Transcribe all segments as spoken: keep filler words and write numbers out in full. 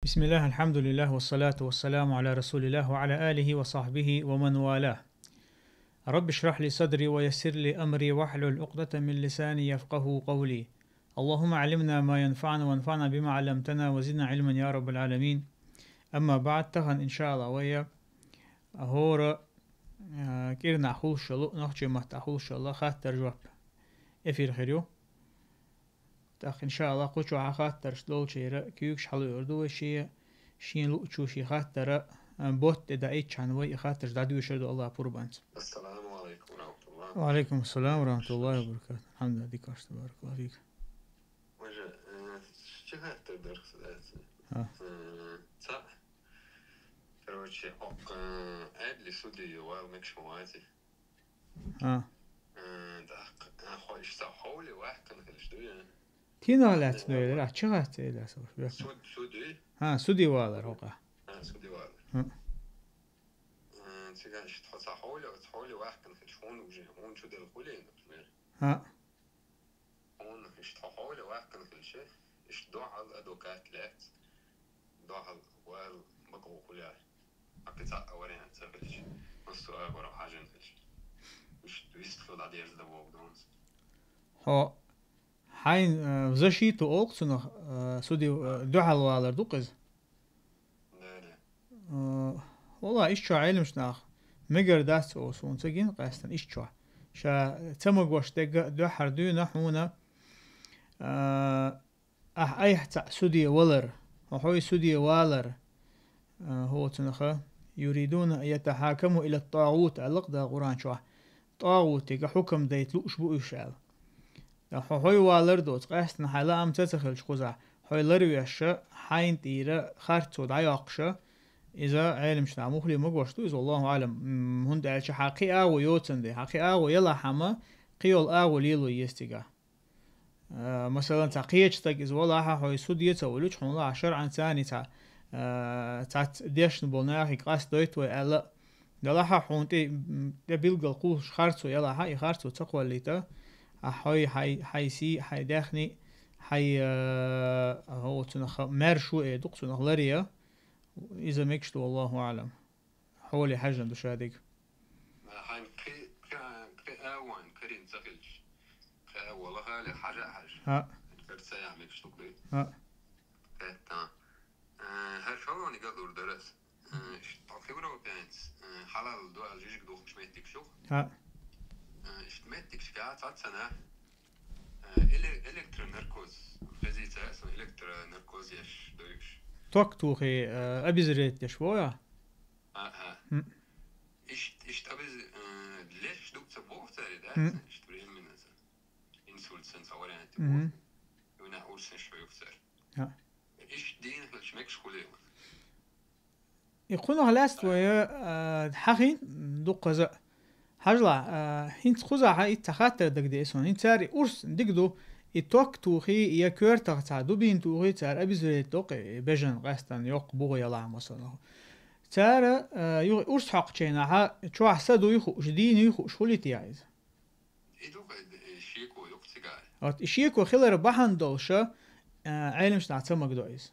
بسم الله، الحمد لله، والصلاة والسلام على رسول الله وعلى آله وصحبه ومن والاه. رب اشرح لي صدري ويسر لي أمري واحلل عقدة من لساني يفقهوا قولي. اللهم علمنا ما ينفعنا وانفعنا بما علمتنا وزدنا علما يا رب العالمين. أما بعد، тахан, иншааллахӀ, вай хӀара, а, кӀирнахь хулаш йола, нохчийн маттахь хулаш йола хаттар-жоп эфир хир ю. ТӀаккха, иншааллахӀ, кху чохь хаттарш долчеран куьйгаш хьалаоьр ду вай шен, шен луучо шен хаттар, а, бот тӀе даийтчхьана вай и хаттарш дӀадоьшур ду АллахӀ пурбанца. Ассаламу алейкум ва рахматуллах. Ва алейкум ассалам ва рахматуллахи ва баракатух. Алхьамдулиллах, дика, баракаллаху фик. Вай же, э, чу хаттар дара хьуна, дац? А. Э, цхьаъ. Короче, хӀокху, э, Ӏедалан суде вала мегаш ма вац и. А. Э, тӀаккха, э, хьо иштта хьовле ваьккхина хилча дуй, э? Кхин а лаьцна дуй, а, чу хатта элира со. Суд, суд дуй? А, суде валар хӀокху. А, суде валар. А. Э, цигахь иштта хьо цхьа хьовле, хьовле ваьккхина хилча, хьуна уже, хьуна чу делла хуьлий, например? А. Хьуна иштта хьо хьовле ваьккхина хилча, иштта дуьхьал адвокат лаьцна, дуьхьал вала бакъо хуьлий. Хьан кхин цхьа а вариант ца хилча, массо а агӀор хьажийна хилча, иштта вистхила дӀадерза дан боху дуьйна. Хьо хьайна, э, в защиту олу цунах, э, суде, э, дуьхьал валар ду-кх иза? Да, да. Э, валлахӀи, иштта чохь Ӏеламчу нах мегар дац олу суна ца гина къаьстина иштта чохь. Ша ца магош дерг а дуьххьара дуьйна хьуна, э, ахь айхьа цхьаъ суде валар, хьо хьой суде валар, э, хӀоцунах, «юридуна ан ятахьакаму ила тӀагӀут», аьлла-кх Дала Къуръан чохь. ТӀагӀутига хьукам дайта лууш бу уьш аьлла. Ткъа хьо хьой валар доцу, къаьстина хьайн лаам ца, ца хилча кхузахь, хьой ларвеш, хьайна тӀера харцо дӀайоккхуш, иза Ӏеламчу наха муххале магош ду иза, валлахӀу аӀлам. М, хӀунда аьлча хьан кхин агӀо йоцун де, хьан кхин агӀо ялахь хьама, кхин йолу агӀо лело еза цигахь. А, масалан, цхьа кхечу стаг иза валахьа, хьой суде ца волуьйтуш, хьуна лахьа шарӀан царний цхьа, а, цхьацца дешна болу нахе къастадойту вай аьлла, далахьа хьуна тӀе, м, тӀе билггал кхуллуш харцо ялахьа, и харцо ца кхоллийта, а хьой, хьай, хьай сий, хьай даьхни, хьай, а, хьо цунах маьрша ву эр ду-кх цунах ларъян, иза мегаш ду, валлахӀу аӀлам. Хьоле хьаьжна ду ша дерг. Хьайна кхин, кхин, кхин а вайн карийна ца хилча, кхин а вала хьале хьажа а хьажа. ХӀаъ. Кара ца яхьа мегаш ду-кх дуй. ХӀаъ. Кхетта. Э, хӀара шолгӀаниг а лур дара ас. Э, иштта тхо европеанца, э, хьалал ду аьлла жижиг духкуш меттигаш ю-кх. ХӀаъ. Э, иштта меттигашка цхьаццанхьа, э, эле-, электронаркоз, хезийца аса электронаркоз еш дуй уьш. Ток тухий, э, обезвредить деш боху, я? А, а. ХӀм. Ишт-, ишт абиз, э, леш ду ца боху цаьрга, да? ХӀм. Ишт временно ца. Инсульт санна ца вариант боху. Мгм. Юна урсен шо юх цар. Я. Ишт дийна хилча мегаш хуьлий ван. И кхунах лаьцна вай, э, хьахийна дуккхаза. Хьажалахь, э, хӀинца кхузахь итт цхьа хаттар дагадеа суна. ХӀинца цара и урс дика ду, и ток тухий, я коьртах цхьа дубина тухий, цара обезвредить доккху и бежан къаьстина йоккха бугӀа ялахь, масала. Цара, э, юха урс хьокхучу хенахь чохь са дуй хууш, дийна юй хууш хуьлий те иза? И ду-кх, э, шеко юкъа цигахь. Вот и шеко хилар бахьана долуша, э, Ӏеламчу нах ца магадо иза.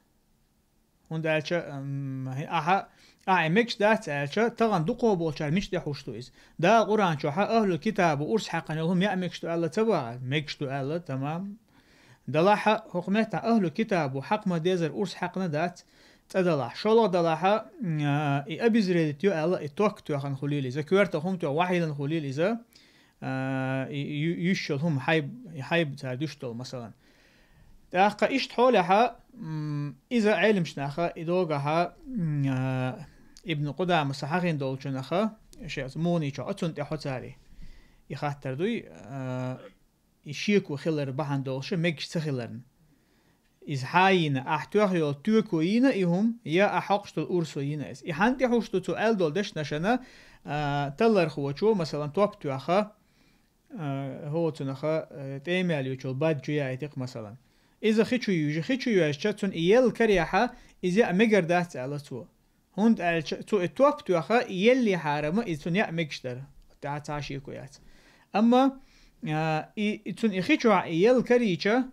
ХӀунда аьлча, м, ахьа, ахьа и мегаш дац аьлча, тахана дукхо болчара мича тӀе хьуш ду иза? Дала Къуръан чохьа ахӀлул китабо урс хьаькхна йолу хӀума яа мегаш ду аьлла ца боху? Мегаш ду аьлла, тамам. Далахьа, хӀокху меттахь ахӀлу китабо хьакха ма дезара урс хьаькхна дац, цӀа далахь. ШолгӀа далахьа, м, а, и обезвредить йо аьлла, и ток тоьхна хуьлийла иза, коьртах хӀума тоьхна вахьийлан хуьлийла иза, а, и ю-, юьсшал хӀума хьайб-, и хьайба цара дуьш долу, масалан. ТӀаккха иштта хьолехьа, м, иза Ӏеламчу наха, и догахьа, м, а, Ибн Къудамаса хьахийна долчунаха, шеца мугӀний чохь оцунна тӀе хьо цари. И хаттар дуй, а, и шеко хилар бахьана долуша мегаш ца хиларна. Иза хьа йийна, ахь тоьхна йолу тоько йийна и хӀума, я ахь хьокхуш долу урсо йийна иза. И хьанна тӀе хьуш ду цо аьлла долу дешнашана, а, таллархочо, масалан, топ тоьхна, а, хӀоцунаха, а, тӀемаьл йоьчул бад чу яйтикх, масалан. Иза хи чу юьжу, хи чу йоьжча, цунна и елла карехьа, иза яа мегар дац аьлла цо. ХӀунда аьлча цо и топ тоьхна, и елли хьарама, иза цунна яа мегаш дара. ТӀаьхьа цхьа шеко яц. Амма, а, и, и цунна и хи чохь и елла карийча,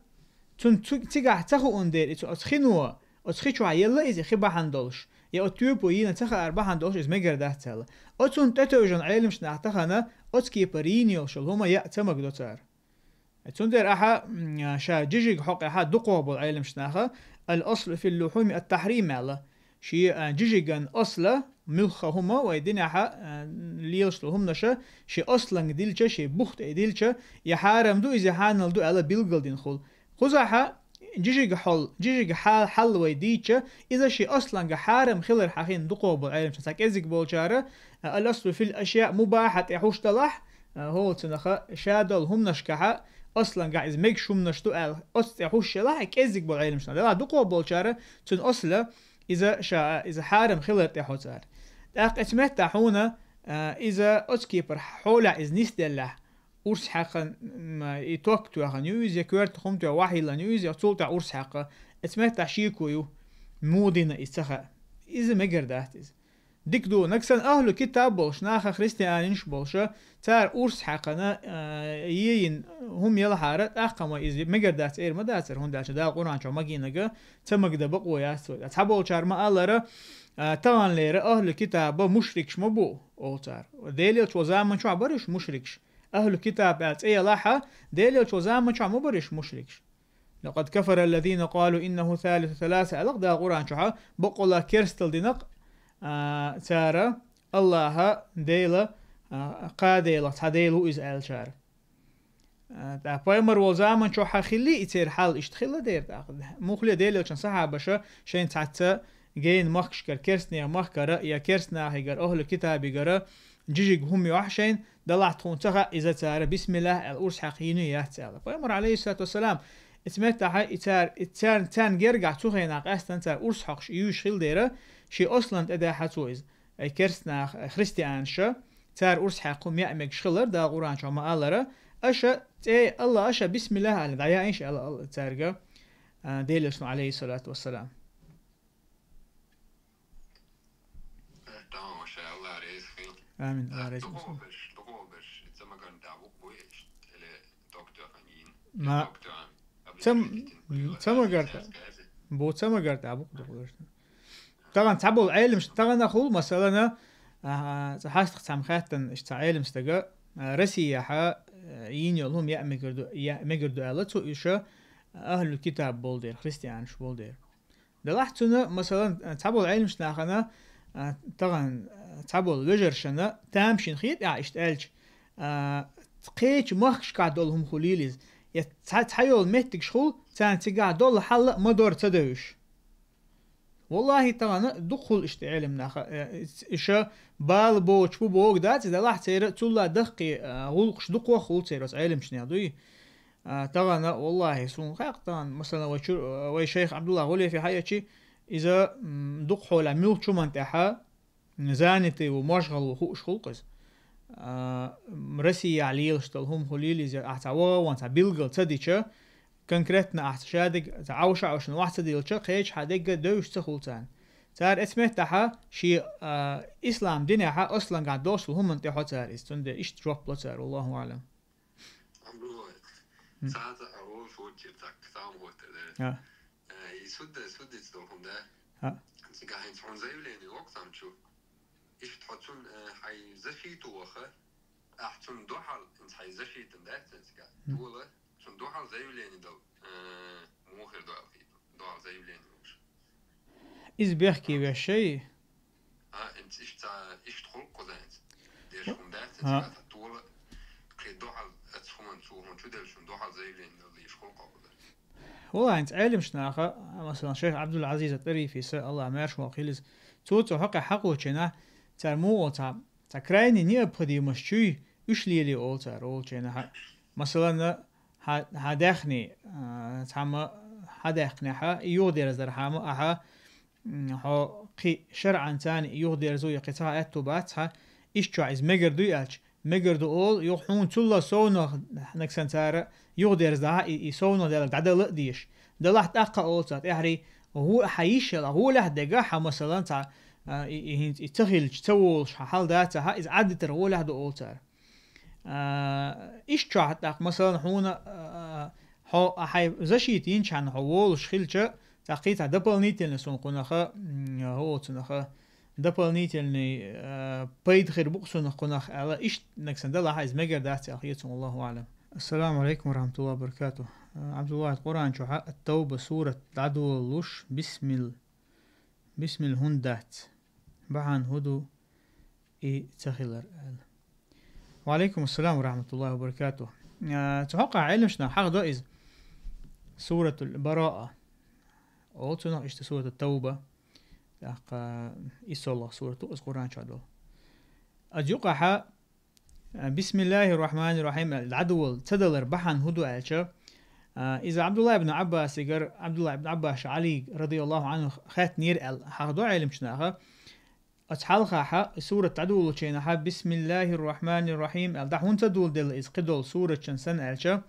цунна цу-, цигахь ца хууна дера, и цу оцу хино, Оцу хи чохь елла иза хи бахьана долуш, я оцу тоьпо йийна ца хаар бахьана долуш иза мегар дац аьлла. Оцунна тӀетевжина Ӏеламчу нах тахана оцу кепара йийна йолуш йолу хӀума яа ца магадо цара. Цундела ахьа, м, ша жижиг хьокъехьа дукхох болу Ӏеламчу наха «Ал-аслу фил-лухьуми ат-тахьрим» аьлла. Шен, а, жижиган асла, муьлхха хӀума вай динехьа, а, лелаш долу хӀуманаша, шен асланга дилча, шен бух тӀе дилча, я хьарам ду иза, я хьанал ду аьлла билггал дина хула. Кхузахьа жижиг хьол, жижиг хьал, хьал вай дийча, иза шен асланга хьарам хилар хьахийна дукхох болу Ӏеламчу цхьа кӀезиг болчара, а, «Ал-аслу фил-ашьяъ мубахьа» тӀе хьуш далахь, а, хӀола цунаха ша долу хӀуманашкахьа, аслангахь иза мегаш хӀуманаш ду аьлла, оцу тӀе хьуш елахь, кӀезиг болу Ӏеламчу нах. Делахь дукхох болчара цуьнан асла иза ша, иза хьарам хилар тӀе хьо цара. ТӀаккха эцу меттахь хьуна, а, иза оцу кепара хьолехь иза нисделлехь, урс хьаькхна, м, и ток тоьхна ю иза, я коьрта хӀума тоьхна вахьиллина ю иза, я цул тӀаьхьа урс хьаькхна. Эцу меттахь шеко ю, муха дина иза ца хаьа. Иза мегар дац иза. Дика ду, нагахь санна ахьлу китаб болуш, наха христианаш болуша, цара урс хьаькхна, а, ейина хӀума елахьара, тӀаккха ма иза мегар дац эр ма дацара, хӀунда аьлча Дала Къуръан чохь магийнарг ца магадан бакъо яц цо. Цхьаболчара ма аллара, а, таханлера ахьлу китаба мушрикаш ма бу, олу цара. Делан Элча волу заман чохь бара уьш мушрикаш. Ахьлу китаб аьлла цӀе елахьа, Делан Элча волу заман чохь ма бара уьш мушрикаш. «Лакъад кафара аллазина къалу иннаху салису саласа», аьлла Дала Къуръан чохь, баккъалла керстал динарг, а, цара Аллаха Дела, а, кхаа Делах цхьа Дела ву иза аьллачара. А, тӀаккха пайхамар волу заман чохь хилли и церан хьал иштта хилла дера тӀаккха. Муххале Делан Элчан сахьабаша шайн цхьацца гейна махкашкара, керстанехан махкара я керстанахигара, ахьлу китабигара, жижиг хӀума йохь шайн, далахь тхуна ца хаьа иза цара, бисмиллах аьлла, урс хьаькхна йийна яц аьлла. Пайхамар, алейхиссалату вассалам, эцу меттахьа и цара, и царна, царна гергахь цу хенахь къаьстина цара урс хьокхуш юьйш хила дера, шен аслан тӀе даьхьа цо иза. Ай керстанах, ай христианаша, цара урс хьаькхна хӀума яа мегаш хилар, Дала Къуръан чохь ма аллара, аша цӀе, Алла, аша бисмиллах аьлла, дӀаяйша аьлла, аьлла цаьрга, а, Делан Элчано, алейхиссалату вассалам. Тамам, ша, Алла реза хила. Амин, Алла реза хила. Дукхох берш, дукхох берш, ца магарна тӀехь бу, бу, или доктор ханин. Ма, ца м-, ца магарна тӀехь. Бу ца магарна тӀехь бу, дукхох берш. Тахана цхьаболу Ӏеламаш, тахана хул, масалана, а, цхьа хьастах цхьамма хаьттина, иштта цхьа Ӏеламстага, а, Россияхьа, а, йийна йолу хӀума яа мегар ду, яа мегар ду аьлла, цо уьш ахьлул китаб болу дера, христианаш болу дера. Делахь цуьнан, масалан, цхьаболу Ӏеламчу нахана, а, тахана, а, цхьаболу вежаршана тамашийна хета ахь иштта аьлча, а, кхечу махкашкахь долу хӀума хуьлийла иза. Я цхьа, цхьа йолу меттигаш хула, царна цигахь долу хьал а ма дора ца девзаш. Валлахи, тахана дукха хула иштта Ӏеламнаха, э, иша бала боцуш бу богу дац, делахь церан цулла даккхий, а, гӀуллакхаш дукха хула церан оцу Ӏеламчу нехан дуй. А, тахана, валлахи, суна хаьа тахана, масала, вай чу-, вай шайх Абдулла Гулефи хьаэчи, иза, м, дукха хьолехь муьлххачу хӀуманна тӀехьа, м, занятый ву, можгӀал ву хууш хуьлу-кх иза. А, м, Россияхь лелаш долу хӀума хуьлийла иза, ахь цхьа вагӀа ван цхьа билггал ца дича, конкретно ахь цхьа шадерг, цхьа Ӏовша Ӏовшана вахь ца дилча, кхечахьа дегга девзаш ца хула царна. Цара эцу меттахьа шен, а, ислам динехьа аслангахь долуш долу хӀуманна тӀе хьо цара иза, цундела иштта жоп ло цара, валлаху аӀлам. Абдулла, м, цаца а волуш воччи цхьа ксам гӀоттар дара. А. Э, и судда, суддица долу хӀума да. А. Цигахь хӀинца хьуна заявление локху цхьамма чу. Иштта хьо цунна, э, хьайн защиту ваха, ахь цунна дуьхьал, хӀинца хьайн защитан дац цигахь. М. Тола, цунна дуьхьал заявление дала, э, муха хир ду аьлла хета. Дуьхьал заявление луш. Иза бехке веш шай? А, хӀинца иштта, иштта хуьлу кхузахь хӀинца. Деш хӀума дац, а, цигахь тола, кхин дуьхьал, аца хӀуманна цо хӀума чу делчун дуьхьал заявление дала дийш хуьлу кхузахь. Валла, хӀинца Ӏеламчу наха, масалан, шайх Абдул-Азиз ат-Тарифи, са Аллах маьрша воккху хилиза, цо цо хьакъехь хьакхочийна, цара муха цхьа, цхьа крайне необходимость чуй, уьш лелий олу цара, олучийнахьа. Масалан, хьа, хьан даьхни, а, цхьамма хьан даьккхинехьа, и юхадерзархьама ахьа, м, хьо кхин шарӀан царна и юхадерзо я кхин цхьа аьтту бац хьан, иштта чохь иза мегар дуй аьлча, мегар ду олу, юха хьуна цулла совнах, нагахь санна цара юхадерзадахьа, и, и совнах делла дӀадала а дезаш. Делахь тӀаккха олу цара тӀаьхьарий, гӀо-, хьан йиш яла, гӀолехь дегахь хьан, масалан, цхьа, а, и, и хӀинца и ца хилча, ца волуш хьан хьал дацахьа, иза Ӏадитар гӀолехь ду олу цара. А, иштта чохь тӀаккха, масалан, хьуна, а, хьо, а, хьайн защита йинчхьана хьо волуш хилча, ТӀаккха кхийттӀа дополнительно суна кхунах, м, хӀо цунах, дополнительный, э, пайда хир бу-кх сунах кхунах аьлла, иштта нагахь санна далахь, иза мегар дац аьлла хета суна, Аллаху аӀлам. Ассаламу Ӏалайкум ва рахьматуллахӀи ва баракатухӀ. Э, Ӏабдуллахь, Къуръан чу хьа ат-Тавба сурат дӀадолалуш, бисмил-, бисмил хӀунда дац? Бахьан хӀун ду и ца хилар аьлла. Ва Ӏалайкум ассалам ва рахьматуллахӀи ва баракатухӀ. Э, цу хьокъехь Ӏеламнаха хьахадо иза. Суратул Бараа. Олу цунах иштта суратут Тавба. ТӀаккха иссолгӀа сурат ду иза Къуръан чохь долу. Аса юкъахьа, э, бисмиллахӀир рахьманир рахьим аьлла, дӀадолалуш ца далар бахьана хӀун ду аьлча, э, иза Ӏабдуллахь ибн Ӏаббасигара, Ӏабдуллахь ибн Ӏаббаса Ӏалига, радияллаху Ӏанху, хаьттинера аьлла, хьахадо Ӏеламнаха. Оцу хьалхахьа, и сурат дӀадолалучу хенахьа, бисмиллахӀир рахьманир рахьим аьлла, дӀа хӀунда ца доладелла иза кхидолу суратшна санна аьлча,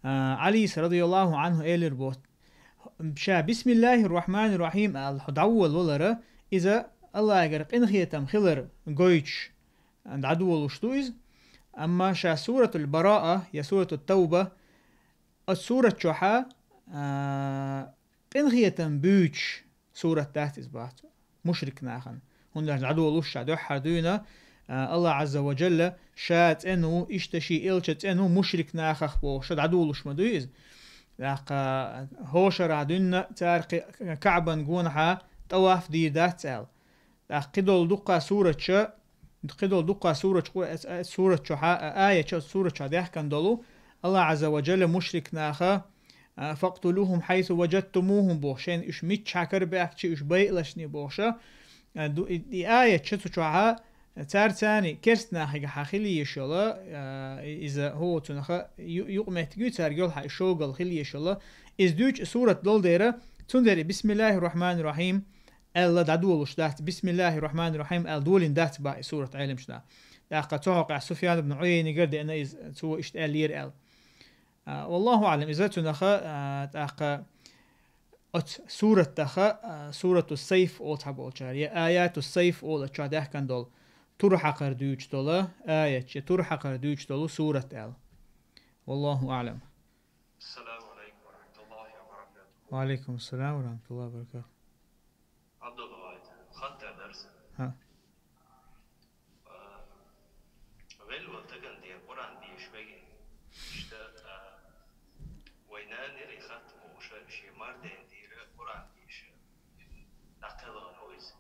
а, Ӏалис, радияллаху Ӏанху, элира боху, ша бисмиллахӀир рахьманир рахьим аьлла хьо дӀадолалуш валара, иза Аллахьагара къинхетам хилар гойтуш дӀадолалуш ду иза, амма ша суратул Бараа я суратут Тавба, оцу сурат чохьа, а, къинхетам буьйцуш сурат дац иза боху мушрик нахана. ХӀунда аьлча дӀадолалуш ша дуьххьара дуьйна, а, Аллахь Ӏазза ва Джалла ша цӀена ву, иштта шен элча цӀена ву мушрик нахах бохуш дӀадолалуш ма дуй иза. ТӀаккха хӀокху шарахь дуьйна цара кхин Каъбан гонахьа тӀаваф дийр дац аьлла. ТӀаккха кхидолу дуккха суратша, кхидолу дуккха суратш, къу-, э, э, сурат чохьа, э, аят чо-, сурат чохь даьхкина долу, Аллахь Ӏазза ва Джалла мушрик наха, э, «Факътулухум хьайсу ваджадтумухум» боху, шайна уьш миччахьа карабаьхкича, уьш байалашний бохуша, э, ду-, и, и аят чо цу чохьа, э, цара царний керст нахига хьан хила еш йола, э, и-, иза хӀу цунаха ю-, юкъаметтиг ю, цаьрга йолу хьан и шогал хила еш йола. Иза дуьйцу сурат долу дера, цундела и бисмиллахӀир рахьманир рахьим, аьлла дӀадолуш дац, бисмиллахӀир рахьманир рахьим аьлла долийна дац боху и сурат Ӏеламнаха. ТӀаккха цу хьокъехь Суфьян ибн Ӏуяйнигара деана иза, цо иштта аьллера аьлла. А, валлаху аӀлам, иза цунаха, а, тӀаккха оцу сураттаха, а, сурату Сайф олу цхьаболчара, я аяту Сайф олу чохь даьхкина долу, тур хьакхар дуьйцуш долу аят, я тур хьакхар дуьйцуш долу сурат аьлла. Валлаху аӀлам. Ассаламу Ӏалайкум ва рахьматуллахӀи ва баракатухӀ. Ва Ӏалайкум ассалам ва рахьматуллахӀи ва баракатухӀ. Ӏабдулла вахид, хаттар дара сан. ХӀа. А, велла волу стагана тӀера Къуръан деша вега. Иштта, а, вайн нанера и хатта бохуша, шен мардена тӀера Къуръан деша дӀакхелхина ву иза.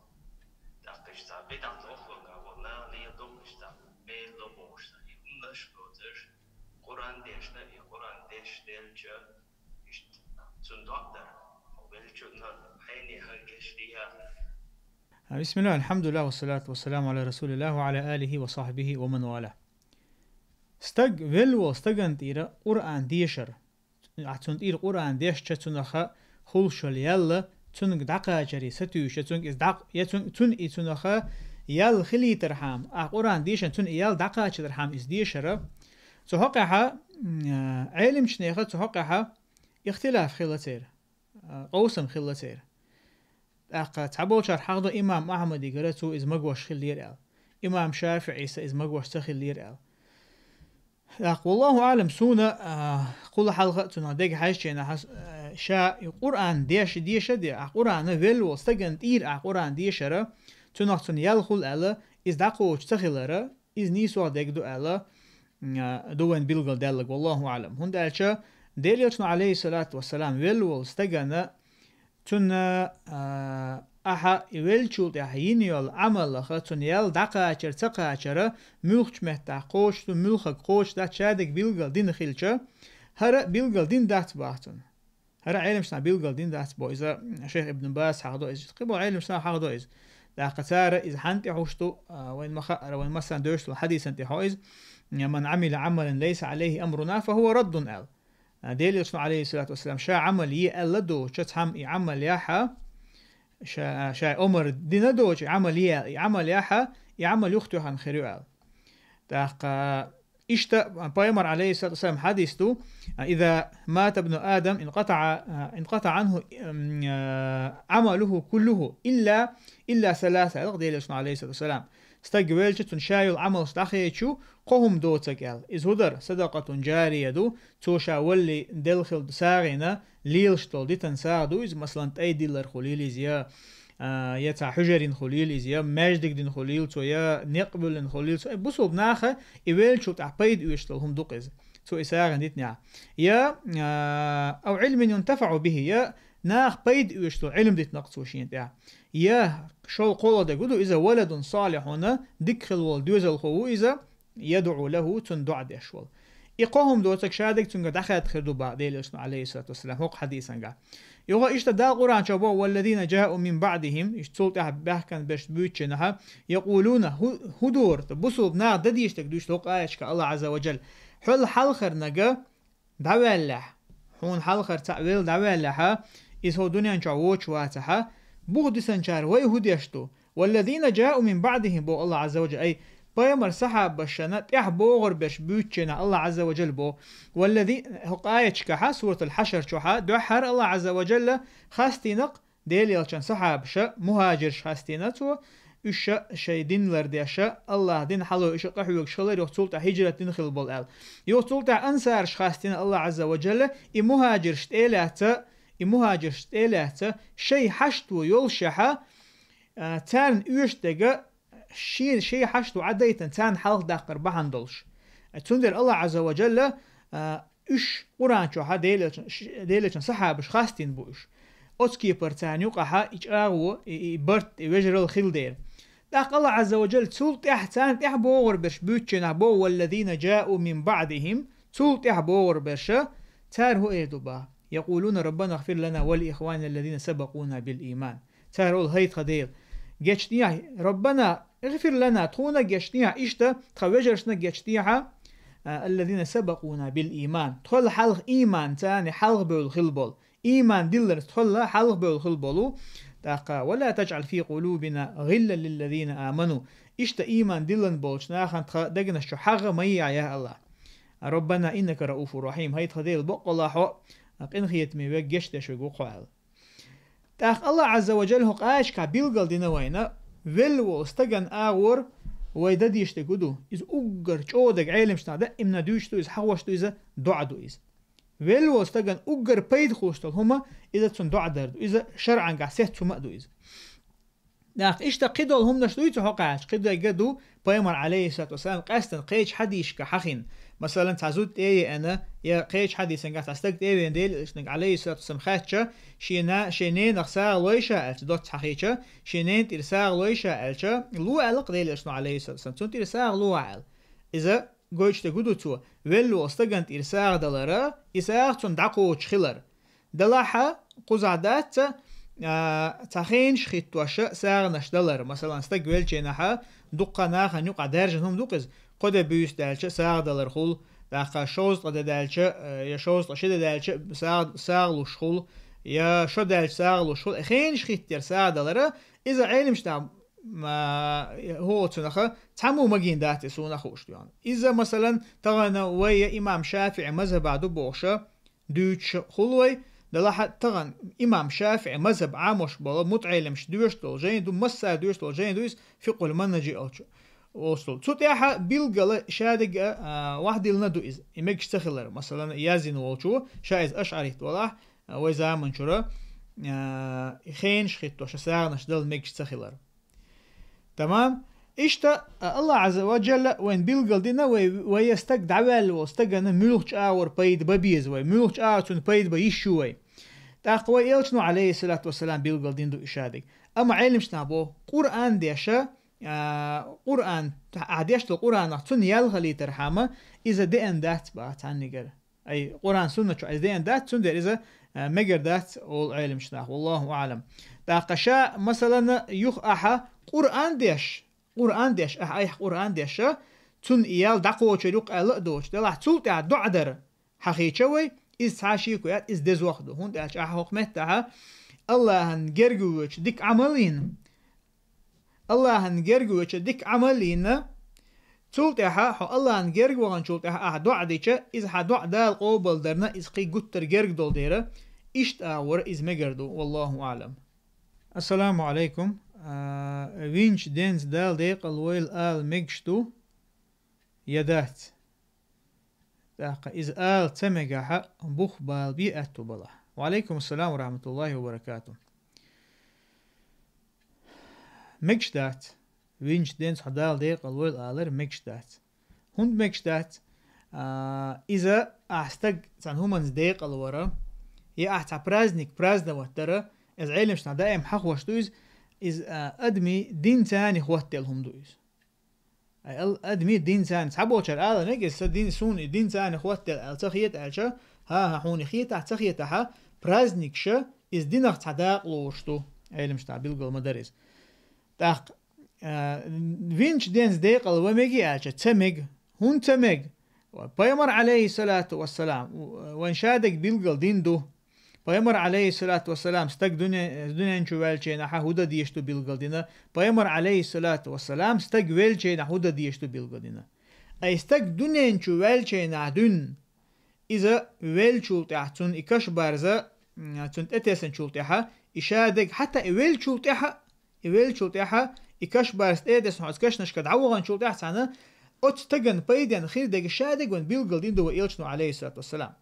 ТӀаккха иштта цхьа бидӀат охлонга волу нана леладо иштта, мел до бохуш сан. И хӀуманаш доцуш, Къуръан дешна, и Къуръан дешделча, иштта цунна доӀа дара. Хьо веллачунна хьайне хӀара гечдехьа. Бисмилла, алхьамдулилла, вассалату вассаламу Ӏала расулилла ва Ӏала алихи ва сахьбихи ва ман вала. Стаг, велла волу стагана тӀера Къуръан дешар. Ахь цунна тӀера Къуръан дешча, цунаха хуьлуш йолу ял, цуьнга дӀакхачаре сатуьйсуш, я цуьнга иза дӀакъ-, я цуьн-, цуьнан и цунаха ял хилийтархьама, ахь Къуръан дешан цуьнан и ял дӀакхачийтархьама иза дешара. Цу хьокъехьа, м, а, Ӏеламчу нехан цу хьокъехьа ихтилаф хилла церан, а, къовсам хилла церан. ТӀаккха цхьаболчара хьахадо имам Ахьмадигара, цо иза магош хиллера аьлла. Имам ШафиӀис иза магош ца хиллера аьлла. ТӀаккха, валлаху аӀлам, суна, а, кхул хьалха а цунах дега хьаьжча, а, ша и Къуръан деш, деша де, а Къуръана велла волу стагана тӀера а Къуръан дешара, цунах цунна ял хуьлу аьлла, иза дӀакхочуш ца хилара, иза нийсо дега ду аьлла, а, ду вайн билгалдаьлларг, валлаху аӀлам. ХӀунда аьлча Делан Элчано, Ӏалайхиссалату вассалам, велла волу стагана цунна, а, ахьа и веллачул тӀаьхьа йина йолу Ӏамалаха, цунна ял дӀакхачар, ца кхачара, муьлххачу меттехь кхочуш ду, муьлххаг кхочуш дац, ша дерг билгал дина хилча, хӀара билгал дина дац боху цунна. ХӀара Ӏеламчу наха билгал дина дац боху. Иза шайх Ибн Баз хьахадо иза, кхиболу Ӏеламчу наха хьахадо иза. ТӀаккха цара иза хьанна тӀехьуш ду, а, вайн ма хаара, вайн массарна доьшуш долу хьадисан тӀехь иза: «Ман Ӏамила Ӏамалан лайса Ӏалайхи амруна, фа хӀува раддун», аьлла. А, Делан Элчано, Ӏалайхиссалату вассалам, ша Ӏамал е аьлла доцуча, цхьамма и Ӏамал яхьа, ша, ша омар дина доцуча, и Ӏамал е, и Ӏамал яхьа, и Ӏамал юхатоьхна хир ю аьлла. ТӀаккха иштта Пайхамар, Ӏалайхиссалату вассалам, хьадис ду: «Иза мата ибну Адам, инкъатаӀа, инкъатаӀа Ӏанху, м, а, Ӏамалуху куллуху, илла, илла саласа», аьлла Делан Элчано, Ӏалайхиссалату вассалам. Стаг велча, цунна ша йолу Ӏамалш дӀахечу, кхо хӀума доцург аьлла. Иза хӀун дара? Садакъатун джария ду, цо ша валли делла хилла сагӀина, лелаш долу дитан сагӀа ду иза, масалан, тӀай диллар хуьлийла иза, я, а, я цхьа хьуьжарин хуьлийла иза, я маьждиг дина хуьлийла цо, я некъ буьллина хуьлийла цо. Э, бусулба наха и веллачул тӀехь пайда оьшуш долу хӀума ду-кх иза, цо и сагӀина дитинехь. Я, а, ау Ӏилмин юнтафаӀу бихи, я наха пайда оьшуш долу Ӏилма дитина-кх цо шена тӀехь. Я шолгӀа, кхоалгӀа дерг хӀун ду иза, валадун салихьун, дика хилла волу доьзалхо ву иза, ядӀу лаху, цунна доӀа деш волу. И кхо хӀума доцург шадерг цуьнгара дӀахаьдда хир ду боху Делан Элчано, Ӏалайхиссалату вассалам, хӀокху хьадисангахь. Юха иштта Дала Къуръан чохь боху: «Валлазина джаъу мин баъдихим», иштта цул тӀаьхьа баьхкина берш буьйцучу нахьа, «якъулуна», хӀу-, хӀун дора, бусулба наха дан дезаш дерг дуьйцу хӀокху аятехь Аллах Ӏазза ва Джалла. Хьол хьалхарнага дӀаваьллехь, хьуна хьалхара цхьаъ велла дӀаваьллехьа, иза хӀокху дуьнен чохь воцуш вацахьа, бух дисинчара вай хӀун деш ду? «Валлазина джаъу мин баъдихим», боху Аллах Ӏазза ва Джалла. Ай, пайхамар сахьабашна тӀаьхьа богӀур берш буьйцучу хенахь Аллах Ӏазза ва Джалла боху: «Валлази-», хӀокху аятехь, Суратул Хьашар чохь, дуьххьара Аллах Ӏазза ва Джалла хастийна-кх Делан Элчан сахьабаша, мухӀажирш хастийна цо, уьш шайн дин лардеш, Аллах дин хьалой уьш къахьоьгуш хилар, юха цул тӀаьхьа хӀижрат дина хилла болу аьлла. Юха цул тӀаьхьа ансараш хастийна Аллах Ӏазза ва Джалла, и мухӀажирш тӀе а лаьцна, и мухӀажирш тӀе а лаьцна, шайн хьашто йолушехьа, а, царна оьшуш дерг шен, шен хьашто Ӏадайтина, царна хьалха даккхар бахьана долуш. Цундела Аллах Ӏазза ва Джалла, а, уьш Къуръан чохь Делан Элчан, ш-, Делан Элчан сахьабаш хастийна бу уьш. Оцу кепара царна юкъахь и чӀагӀо, и, и барт, и вежаралла хилла дела. ТӀаккха Аллах Ӏазза ва Джалла цул тӀаьхьа, царна тӀаьхьа богӀур берш буьйцучу хенахь боху: «Валлазина джаъу мин баъдихим», цул тӀаьхьа богӀур берша, цара хӀун эр ду боху? «Якъулуна: Раббана гфир лана ва ли ихванина аллазина сабакъуна бил иман». Цара олу: «ХӀай тхан Дела, гечдехьа, Раббана, игфир лана, тхуна гечдехьа, иштта тхан вежаршна гечдехьа, а, аллазина сабакъуна бил иман». Тхол хьалха иман, царна хьалха бевлла хилла болу. Иман дилларца тхол хьалха бевлла хилла болу. ТӀаккха: «Ва ла таджъал фи къулубина гӀиллан лиллазина аману». Иштта иман диллина болчу нахана тхан дегнаш чу хьагӀ ма е, я Аллах. «Раббана иннака рауфур рахим». ХӀай тхан Дела, баккъалла хьо къинхетаме верг, гечдеш верг ву хьо аьлла. ТӀаккха Аллах Ӏазза ва Джалла хӀокху аятехь билгал дина вайна, велла волу стагана агӀор вай дан дезаш дерг хӀун ду? Иза уггар чӀогӀа дерг, Ӏеламнаха даимна дуьйцуш ду иза, хьахош ду иза, доӀа ду иза. Велла волу стагана уггар пайда хуьлуш долу хӀума, иза цунна доӀа дар ду. Иза шаръангахь сецца хӀума а ду иза. ТӀаккха иштта кхидолу хӀуманаш дуй цу хьокъехь, кхидерг а ду, пайхамар, Ӏалайхиссалату вассалам, къаьстина кхечу хьадисашка хьахийна. Масалан, цхьа зуда тӀе а еана, я кхечу хьадисангахь цхьа стаг тӀе а веана, Делан Элчанга, Ӏалайхиссалату вассалам, хаьттича, шен на-, шен ненах сагӀа лойша аьлча, доцца хьахийча, шен ненан тӀера сагӀа лойша аьлча, ло аьлла-кх Делан Элчано, Ӏалайхиссалату вассалам, цунна тӀера сагӀа ло аьлла. Иза гойтуш дерг хӀун ду цо? Велла волу стагана тӀера сагӀа далара, и сагӀа цунна дӀакхочуш хилар. Делахь а кхузахь дац, а, цхьа хенаш хӀиттош сагӀанаш далар. Масалан, стаг веллачу хенахь дуккха нахана юкъахь даьржина хӀума ду-кх иза. Кхо де буьйса даьлча сагӀа далар хуьлу, тӀаккха шовзткъа де даьлча, э, я шовзткъа ши де даьлча сагӀа, сагӀа луш хуьлу, я шо даьлча сагӀа луш хуьлу. Хенаш хӀиттор сагӀа далара, иза Ӏеламнаха ма, хӀоцунах цхьаммо магийна дац и, суна хууш дуьйна. Иза, масалан, тахана вай я имам ШафиӀи мазхабехь ду бохуша, дуьйцуш хуьлу вай, делахь а тахана имам ШафиӀи мазхаб Ӏамош болу мутаӀеламаш доьшуш долу жайна ду, массара доьшуш долу жайна ду иза, Фикъхул Манхаж олчу, олуш долу. Цу тӀехь билггала шадерг а, а, вахдиллина ду иза, и мегаш ца хилар. Масалан, яздина волчо, ша иза ашӀарит валахь, а, вай заманчуьра, а, хенаш хӀиттош сагӀанаш дала мегаш ца хилар. Тамам. Иштта, а, Аллах Ӏазза ва Джалла вайна билгал дина, вай, вай я стаг дӀаваьлла волу стагана муьлхачу агӀор пайда бан беза вай, муьлхачу агӀор цунна пайда бан йиш ю вай. ТӀаккха вай Элчано, Ӏалайхиссалату вассалам, билгал дина ду и шадерг. Амма Ӏеламнаха боху, Къуръан деша, а, Къуръан, ахь деш долу Къуръанах цунна ял хилийтархьама, иза деана дац баха цхьаннигара. Ай, Къуръан, Сунна чу иза деана дац, цундела иза, а, мегар дац, олу Ӏеламнаха, валлаху аӀлам. ТӀаккха ша, масалан, юха ахьа Къуръан деш, Къуръан деш, ахьа айхьа Къуръан деша, цунна и ял дӀакхочур ю-кх аьлла а доцуш, делахь цул тӀаьхьа доӀа дар хьахийча вай, иза цхьа шеко яц, иза дезох ду. ХӀунда аьлча ахьа хӀокху меттехь Аллахьан герга воьдуш дика Ӏамал а йина, Аллахьан герга воьдуш дика Ӏамал а йина, цул тӀаьхьа хьо Аллахьан герга ваханчул тӀаьхьа ахьа доӀа дича, иза хьан доӀа Дала къобалдарна, иза кхин гуттар герга долу дела, иштта агӀора иза мегар ду, валлаху аӀлам. Ассаламу Ӏалайкум. А, винчу денца Дала декъал войла ала мегаш ду, я дац? ТӀаккха иза ала ца мегахь, бух бала бе аьтту балахь. وعليكم السلام ورحمة الله وبركاته. Мегаш дац. Винчу денца хьо Дала декъал войла алар мегаш дац. ХӀунда мегаш дац? А, иза ахь стаг цхьана хӀуманца декъал вара, я ахь цхьа праздник праздновать дара, иза Ӏелимашна даим хьахош ду иза, иза, а, адамий динца цхьана хоттаделла хӀума ду иза. Ай, ал-, адамий динца цхьана, цхьаболчар ала мега, иза сан дин, суна и динца цхьана хоттаделла аьлла ца хета аьлча, хӀа-хӀа, хьуна хетахь, ца хетахь, праздникаш иза динах цхьа дакъа лоруш ду, Ӏелимашна билгал ма дара иза. ТӀаккха, а, винчу денца декъал ва мега аьлча, ца мега. ХӀунда ца мега? Пайхамар, алейхиссалату вассалам, вайн шадерг билгал дина ду. Пайхамар, алейхиссалату вассалам, стаг дуьне-, дуьнен чу ваьлча хьа хӀу дан дезаш ду билгал дина. Пайхамар, алейхиссалату вассалам, стаг велча хьа хӀу дан дезаш ду билгал дина. Ай стаг дуьнен чу ваьлча хьа дуьнна, иза веллачул тӀаьхьа цунна и кашбарза, м, цунна тӀетесначул тӀаьхьа, и шадерг хьатта и веллачул тӀаьхьа, и веллачул тӀаьхьа, и кашбарза тӀетесна хьо оцу кашнашка дӀаваханчул тӀаьхьа цхьана, оцу стагана пайденна хир дерг шадерг вайн билгал дина ду вайн элчано, алейхиссалату вассалам.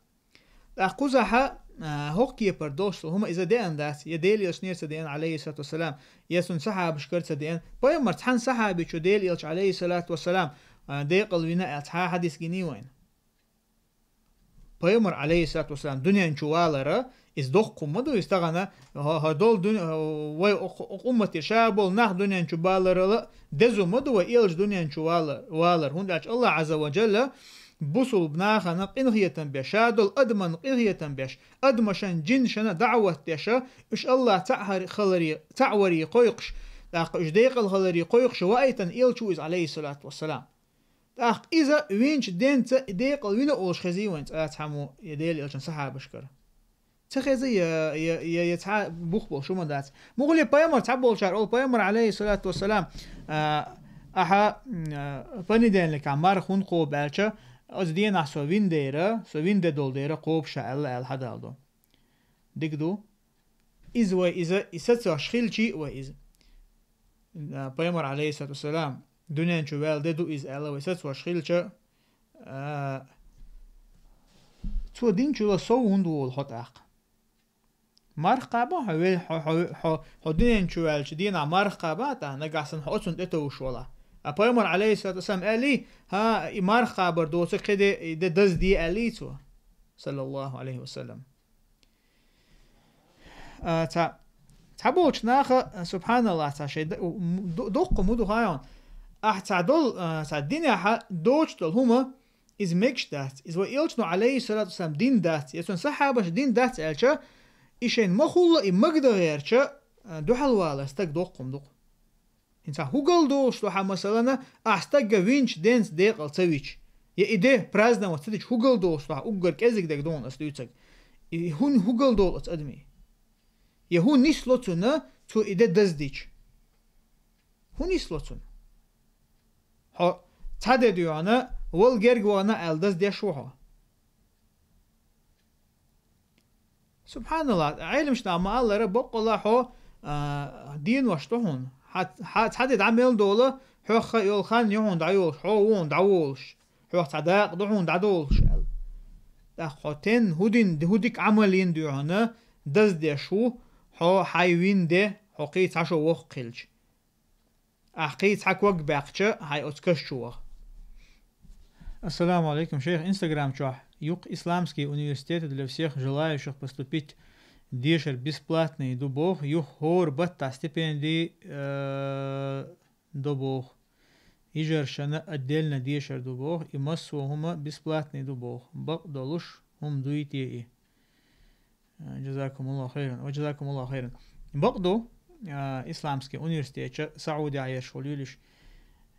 ТӀаккха кхузахьа, а, хӀокху кепара долуш долу хӀума иза деана дац, я Делан элчанера ца деана, алейхиссалату вассалам, я цуьнан сахьабашкара ца деана. Пайхамар цхьана сахьабичо Делан элча, алейхиссалату вассалам, а, декъал вина аьлла цхьа хьадис гиний вайна? Пайхамар, алейхиссалату вассалам, дуьнен чу валара, иза доккха хӀума ма ду, иза тахана, хӀо-, хӀо долу дуьне-, хӀо-, вай окху-, окху уммате ша болу нах дуьнен чу баларала деза хӀума ма ду, вай элча дуьнен чу вала-, валар. ХӀунда аьлча Аллах Ӏазза ва Джалла бусулба нахана къинхетам беш, ша долу адаман къинхетам беш, адамашан, жинашана даӀват деша, уьш Аллах цхьаъ хар-, халаре, цхьаъ варе кхойкхуш, тӀаккха уьш декъал халаре кхойкхуш ваийтина элча ву иза, алейхиссалату вассалам. ТӀаккха иза винчу денца и декъал вина олуш хезий вайн цкъа а цхьаммо я Делан элчан сахьабашкара? Ца хеза я, я, я, я цхьа бух болуш хӀума дац. Муххале пайхамар цхьаболчара олу, пайхамар, алейхиссалату вассалам, а, ахьа, м, а, понедельникахь марха хӀунда кхобу аьлча, оцу денахь со вина дера, со вина де долу дера кхобу ша аьлла, аьлла хьадалдо. Дика ду. Иза вай иза, и сацош хилчий а вай иза. А, пайхамар, алейхиссалату вассалам, дуьнен чу ваьлла де ду иза аьлла вай сацош хилча, а, цо динчуьла сов хӀунда волу хьо тӀаккха? Марха кхаба хьо, ве-, хьо, хьо, хьо, хьо дуьнен чу ваьлча дийнахь марха кхаба тӀаккха, нагахь санна хьо оцунна тӀетовжуш валахь. А пайхамар, алейхиссалату вассалам, аьллий, хӀа, и марха кхабар доцург кхин де, и де дазде аьллий цо, саллаллаху алейхи ва саллям. А, цхьа, цхьаболчу наха, субханаллах, цхьа шайн д-, м-, д-, доккха ма ду хьайна. Ахь цхьа долу, а, цхьа динехьа доцуш долу хӀума, иза мегаш дац. Иза вай элчано, алейхиссалату вассалам, дин дац. Я цуьнан сахьабаш дин дац аьлча, и шайна ма хулла, и магда гӀерча, а, дуьхьал валар стаг доккха хӀума ду-кх. ХӀинца хӀу гал долуш ду хьан, масалана, ахь стагга винчу денца декъал ца вича? Я и де праздновать ца дича, хӀу гал долуш ду хьан, уггар кӀезиг дерг ду хьуна ас дуьйцург? И хӀун, хӀу гал долу оцу адамийн? Я хӀун нисло цунна, цо и де даздича? ХӀун нисло цунна? Хьо цхьа де дуьйхьана, вала герга вахана аьлла даздеш ву хьо? Субханаллах, Ӏелимашна ма-аллара, баккъалла хьо, а, денош ду хьуна. Хьа, хьа цхьа де дӀа мел дола, хьох ха йолу хан ю хьуна дӀайолуш, хьо ву хьуна дӀаволуш, хьох цхьа дакъа ду хьуна дӀадолуш аьлла. ТӀаккха хьо тен хӀу дин, хӀу дика Ӏамал йина дуьйхьана, даздеш ву, хьо хьайн вин де, хьо кхин цхьа шо воккха хилча. Ахь кхин цхьа ког баьккхича, хьайн оцу каш чу ваха. Ассаламу алейкум, шейх. Инстаграм чохь юха Исламский университет для всех желающих поступить дешар бесплатный ду боху, юха хӀора баттахь стипенди, э, до боху. Йижаршна отдельно дешар ду боху, и массо а хӀума бесплатный ду боху. Бакъ долуш хӀума дуй те и? Джазакумуллаху хайран. Ва джазакумуллаху хайран. Бакъ ду, а, исламский университетча, Саудехь ерш волу юьлиш,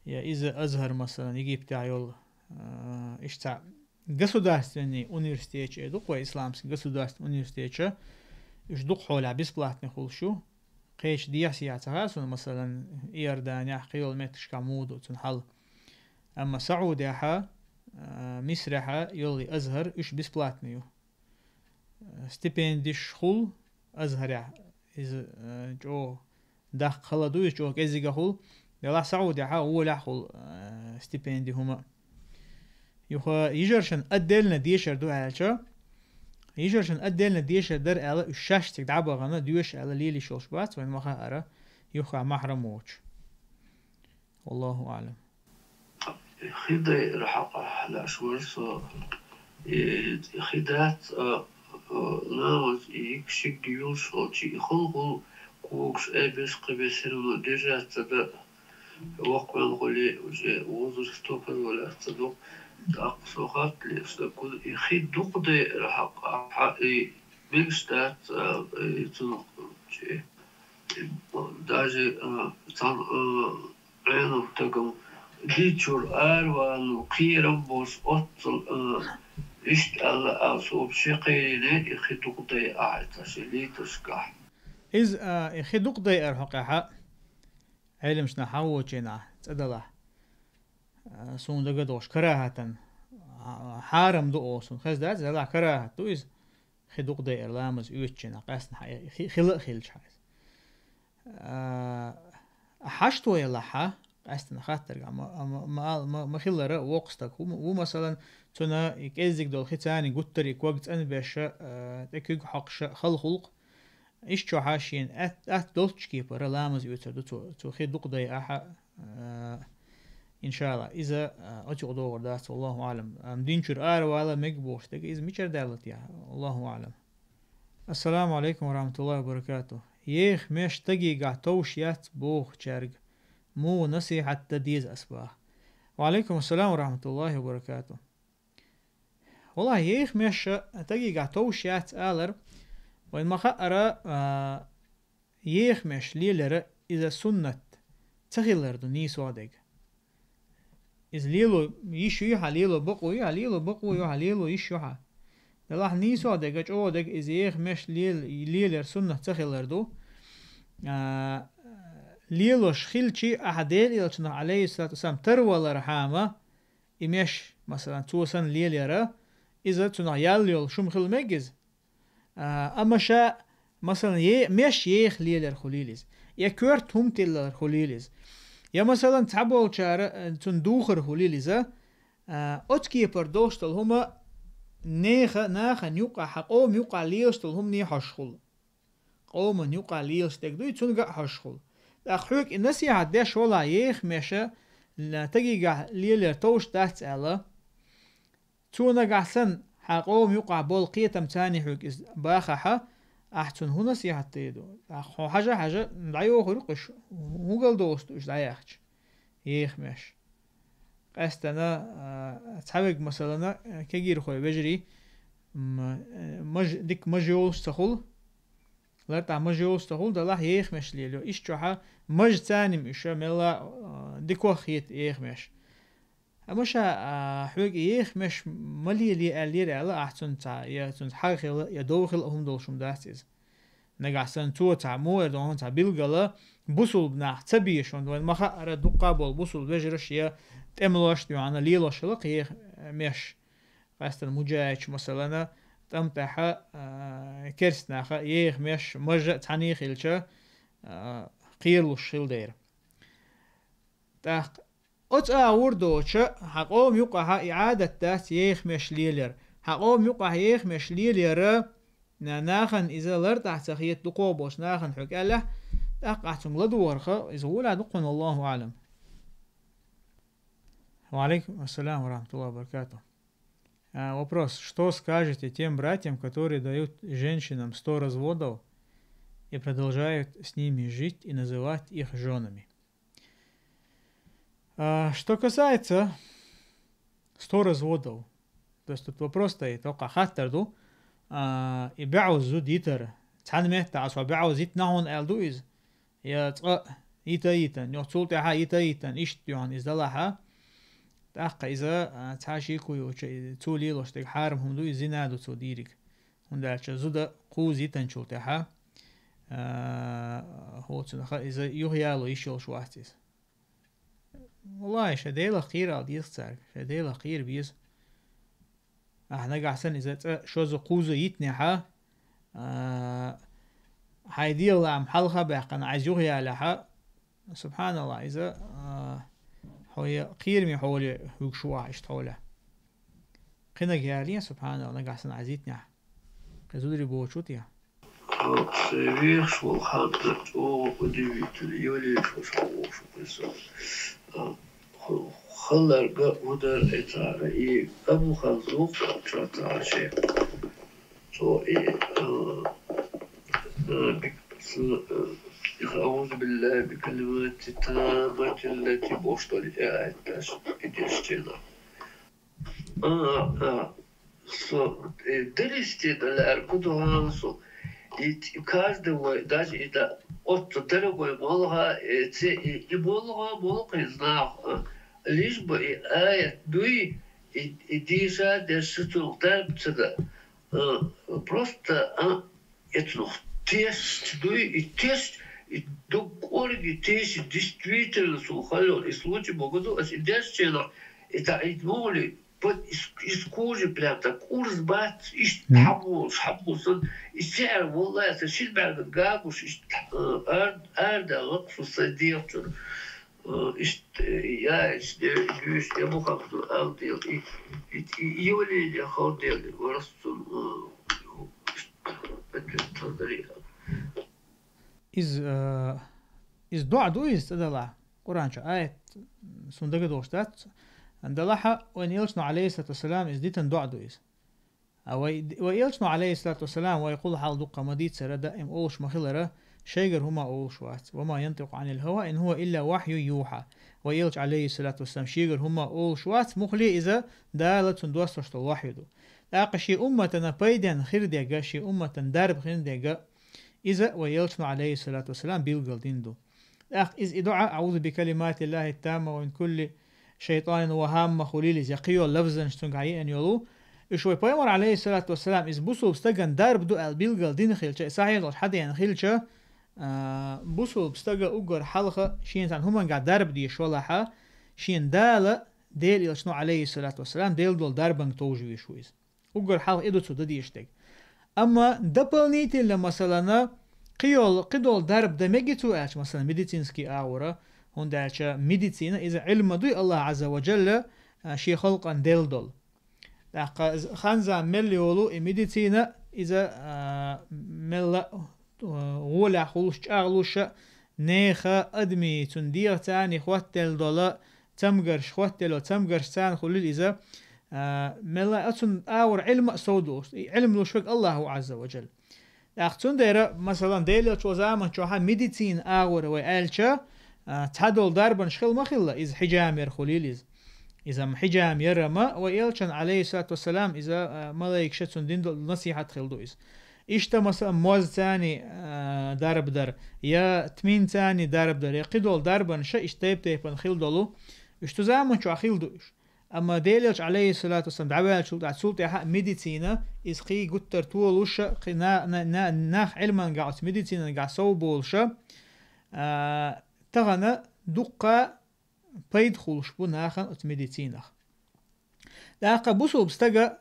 я иза Азхар, масалан, Египтехь йолу, а, иштта государственный университетча, э, ду кхой исламский государственный университетча, уьш дукха хьолехь бесплатный хуьлуш ю. Кхечу дехьа-сехьа ца хаьа суна, масалан, Иорданехь, кхин йолу меттигашкахь муха ду цуьнан хьал. Амма Саудехьа, а, Мисрехьа йолу и Азхар, уьш бесплатный ю. Стипендиш хуьлу Азхарехь. Иза, э, чӀогӀа даккха хала ду, иза чӀогӀа кӀезига хуьлу. Делахь Саудехьа гӀолехь хуьлу, э, стипенди хӀума. Юха йижаршна отдельно дешар ду аьлча, Йижаршан отдельно дешар дар аьлла, уьш шаьш цига дӀабахана, доьшу аьлла лелаш йолуш бац, вайн ма хаара, юха махьрам воцуш. Валлаху аълам. Хи дайар хьакъахь лаьаш вара со. И хи дац, а, а, ламаз и йика шига юлуш хилча, и халхул когаш эбеш кхабеш хӀирма держаться да. Воккха мел хуьлий, уже возраст то позволять ца до. ТӀаккха со хатта леш даггун, и хи дукха дайар хьакъахь, и мегаш дац, а, и цунах, чи, даже, а, цхьана, а, Ӏелам стагам дийцчур араваллал кхерам болуш оццул, а, иштта аьлла, а, со ши кхерийна, и хи дукха дайар ахьа ца ши литаршкахь. Иза, а, и хи дукха дайар хьокъехьа, Ӏелимашна хьан вочийнахь, цӀа далахь. А, суна дага долуш карахьатан, а, хьарам ду олу суна. Хеза дац, делахь карахьат ду иза. Хи дукха дайар ламаз оьцучийнахь, къаьстина хьан, хи-, хила а хилча хьан иза. А, хьашто ялахь хьан, къаьстина хаттарг, а, ма, а, ма, ма, ма, ма хилара воккха стаг. Ву, ву, масалан, цуьнан и кӀеззиг долу хи царни гуттар и ког цӀанбеша, а, тӀе куьг хьокхуша халхулкх. Иш чохьа шена атта, атта долчу кепара ламаз оьцур ду цо, цо хи дукха дайахьа, а, иншалла. Иза, а, оцу юкъа догӀур дац, валлаху аълам. Амма динчуьра аравала мега бохуш дерг, иза мичара даьлла те? Валлаху аълам. Ассаламу алейкум ва рахматуллахи ва баракатух. Еха меш тагийгахь товш яц бохучаьрга муха насихьат дан деза ас баха? Ва алейкум ассалам ва рахматуллахи ва баракатух. Валлахь, еха меш тагийгахь товш яц алар, вайн ма хаара, а, еха меш лелара иза суннат ца хилар ду нийсо дерг. Иза лело йиш ю хьан, лело бакъо ю хьан, лело бакъо ю хьан, лело йиш ю хьан. Делахь нийсо дерг, чӀогӀа дерг иза еха меш лел-, лелар суннат ца хилар ду. А, лелош хилчи, ахьа Делан элчанах, алейхиссалату вассалам, тарвалархьама, и меш, масалан, цо санна лелаяра, иза цунах ял йолу шума хила мега иза. А, амма ша, масалан, е-, меш еха лелаяр хуьлийла иза. Я коьрта хӀума тиллар хуьлийла иза. Я, масалан, цхьаболчара, э, цунна духар хуьлийла иза. А, оцу кепара долуш долу хӀума неха, нахана юкъахь, хьан къоман юкъахь лелаш долу хӀумане хьожуш хуьлу. Къоман юкъахь лелаш дерг дуй, цуьнга а хьожуш хуьлу. ТӀаккха хьоьга и насихьат деш валахь, еха меша, ла-, тагийгахь лелаяр товш дац аьлла, цо нагахь санна, хьан къоман юкъахь болу кхетам царний хьоьга иза бахахьа, ахьа цунна хӀун насихьат дийр ду? ТӀаккха хьо хьажа-хьажа, дӀайохур ю-кх уьш, хӀун гал долуш ду уьш дӀаяьхча? Еха меш. Къаьстана, а, цхьаверг, масалана, кегийрхой вежарий, м, э, маж-, дика мажа йолуш ца хуьлу, лартӀахь мажа йолуш ца хуьлу, делахь еха меш лелайо. Иш чохьа мажа царним уьш, мелла, а, дикох хета еха меш. Амма ша, а, хьоьга еха меш ма лелае аьллера аьлла, ахьа цунца, я цунца хьагӀ хила, я дов хила а хӀума долуш хӀума дац иза. Нагахь санна цо цхьа муха эр ду хьуна цхьа билгала, бусулба нах ца беша, вайн ма хаара дуккха а болу бусулба вежараш я тӀемалошна юьхьана лелош хила кхеха меш. Къаьстана муджаьхӀидаш, масалана, тӀам тӀехьа, а, керст наха еха меш, мажа а цхьаьна хилча, а, кхералуш хила дера. ТӀаккха оцу агӀор доцу, хьан къоман юкъахьа и Ӏадат дац еха меш лелаяр. Хьан къоман юкъахь еха меш лелаяра, на-, нахана иза лартӀахь ца хета дукхо болчу нахана хьоьга аьллехь, тӀаккха ахьа цуьнга ладогӀарха, иза гӀолехь ду кхунна, валлаху аълам. Ва алейкум ассалам ва рахматуллахи ва баракатух. А, вопрос. Что скажете тем братьям, которые дают женщинам сто разводов и продолжают с ними жить и называть их жёнами? А, что касается сто разводов, то есть тут вопрос стоит, хӀокху хаттар ду, а, и баьӀуза зуда йитар, цхьана метта а со баьӀуза йитна хьуна аьлла ду иза, я цкъа йита а йитан, йо, цул тӀаьхьа йита а йитан, иштта йоьхна иза далахьа, тӀаккха иза, а, цхьа шеко йоцуша, и цо лелош дерг хьарам хӀума ду, иза зина ду цо дийриг. ХӀунда аьлча зуда кхузза йитанчул тӀаьхьа, а, хӀоцунах иза юхаяло йиш йолуш вац иза. Валлахи, шайн Делах кхерал деза цаьрга, шайн Делах кхера беза. Ахьа нагахь санна иза цкъа шозза кхузза йитнехьа, а, хьайн дегӀан лаам хьалха а баьккхина, Ӏайза юхаялехьа, субханаллахӀ, иза, а, хьо я кхераме хьоле хӀуьгуш ву ахьа иштта хьолехь. Кхинаг яле, субханаллахӀ, нагахь санна Ӏайза йитнехь. Кхы зударий бочу те? Сай вехаш волу хан чӀогӀа удивительно, йолийча ваша вовшахкхуьйсу. А, ху-, хӀалларга хӀун дара и цара, и Абу Ханзух чо ца Ӏаше. Цо и, а, а, бик-, с-, а, أعوذ بالله بكلمات التامة التي бохуш долу и аят деш, и дешченах. А, а, со, э, дерриште дан лаьрга ду хьуна со. И т-, и каждый вай, даже и да, оццу дорогой молха, э, це, и, и молха, молха из нах, а, лишь бы и аят дуй, и, и дийша деш цунах дарба ца дан. А, просто, а, Эцунах тешча дуй, и тешча, и дог кӀорги теши, действительно, суна хала йолу и случай богу ду, ас и дешченах, и та и мугӀали, под из, из кожи прям так урс бац, иштта хьаболуш, хьаболуш сан, и сехьар, валлахӀи, сан шин бӀаьрган гагуш, иштта, э, ар-, арда лакху сан дехачуьра. Э, иштта, э, я, иштта, э, дуьйш, я Мухаммад, ам дел, и, и, и, и явление хал дел, варас цун, э, Иза, э, иза доӀа ду иза, цӀа далахь. Къуръан чу аят, м, суна дагадогӀуш дац. Далахьа, вайн элчано, алейхиссалату вассалам, иза дитина доӀа ду иза. А вай, вай элчано, алейхиссалату вассалам, вай кхул хьал дуккха ма дийцара, даим олуш ма хилара, шайгара хӀума олуш вац. وما ينطق عن الهوى إن هو إلا وحي يوحى. Вай элча, алейхиссалату вассалам, шегара хӀума олуш вац, мухле иза Дала цунна доссош долу вахью ду. ТӀаккха шен умматана пайденна хир дега, шен умматан дарба хин дега, иза вай элчано, алейхиссалату вассалам, билгал дина ду. ТӀаккха иза и доӀа, أعوذ بكلمات الله التامة من كل شيطان وهامة, хуьлийла иза, я кхин йолу лафзанаш цуьнга хьан еана йолу. Уьш вай пайхамар, алейхиссалату вассалам, иза бусулба стаган дарба ду аьлла билгал дина хилча, и сахьихь долуш хьадеана хилча, а, бусулба стага уггар хьалха шена цхьана хӀуманга дарба деш валахьа, шена Дала, Дела элчано, алейхиссалату вассалам, делла долу дарбанга товжа веш ву иза. Уггар хьалха и ду цо дан дезаш дерг. Амма дополнительно, масалана, кхин йолу, кхидолу дарба дан мегий цо аьлча, масалана, медицинский агӀора, хӀунда аьлча медицина иза Ӏилма дуй Аллах Азза ва Джалла, а, шен халкъана делла долу. ТӀаккха з-, хан-зама мел йолу и медицина, иза, а, мелла, а, гӀолехь хуьлуш, чӀагӀлуша, нехан, адамийн, цунна дегӀаца царна хӀоттаделла долу цамгарш, хӀоттаделла цамгарш царна хуьлийла иза, а, мелла а цунна агӀор Ӏилма а сов долуш, и Ӏилма луш верг Аллах ву Азза ва Джалла. ТӀаккха цундела, масалан, Делан элча волу заман чохь а медицина агӀора вай аьлча, а, цхьадолу дарбанаш хила ма хилла, иза хьиджам яр хуьлийла иза. Иза-м хьиджам яр-м вай элчан, алейхиссалату вассалам, иза, а, малайкаша цунна дина долу насихьат хила ду иза. Иштта, масалан, моз царна, а, дарба дар, я тмин царна дарба дар, я кхидолу дарбанаш иштта тайп-тайпана хила долу. Уьш цу заман чохь хила ду уьш. Амма Делан элча, алейхиссалату вассалам, дӀаваьллачул тӀаьхьа, цул тӀаьхьа а медицина, иза кхин гуттар а толуша, кхин на-, на-, на-, нах Ӏилманга оцу медицинанга сов болуша, а, тахана дуккха пайда хуьлуш бу нахана оцу медицинах. ТӀаккха бусулба стага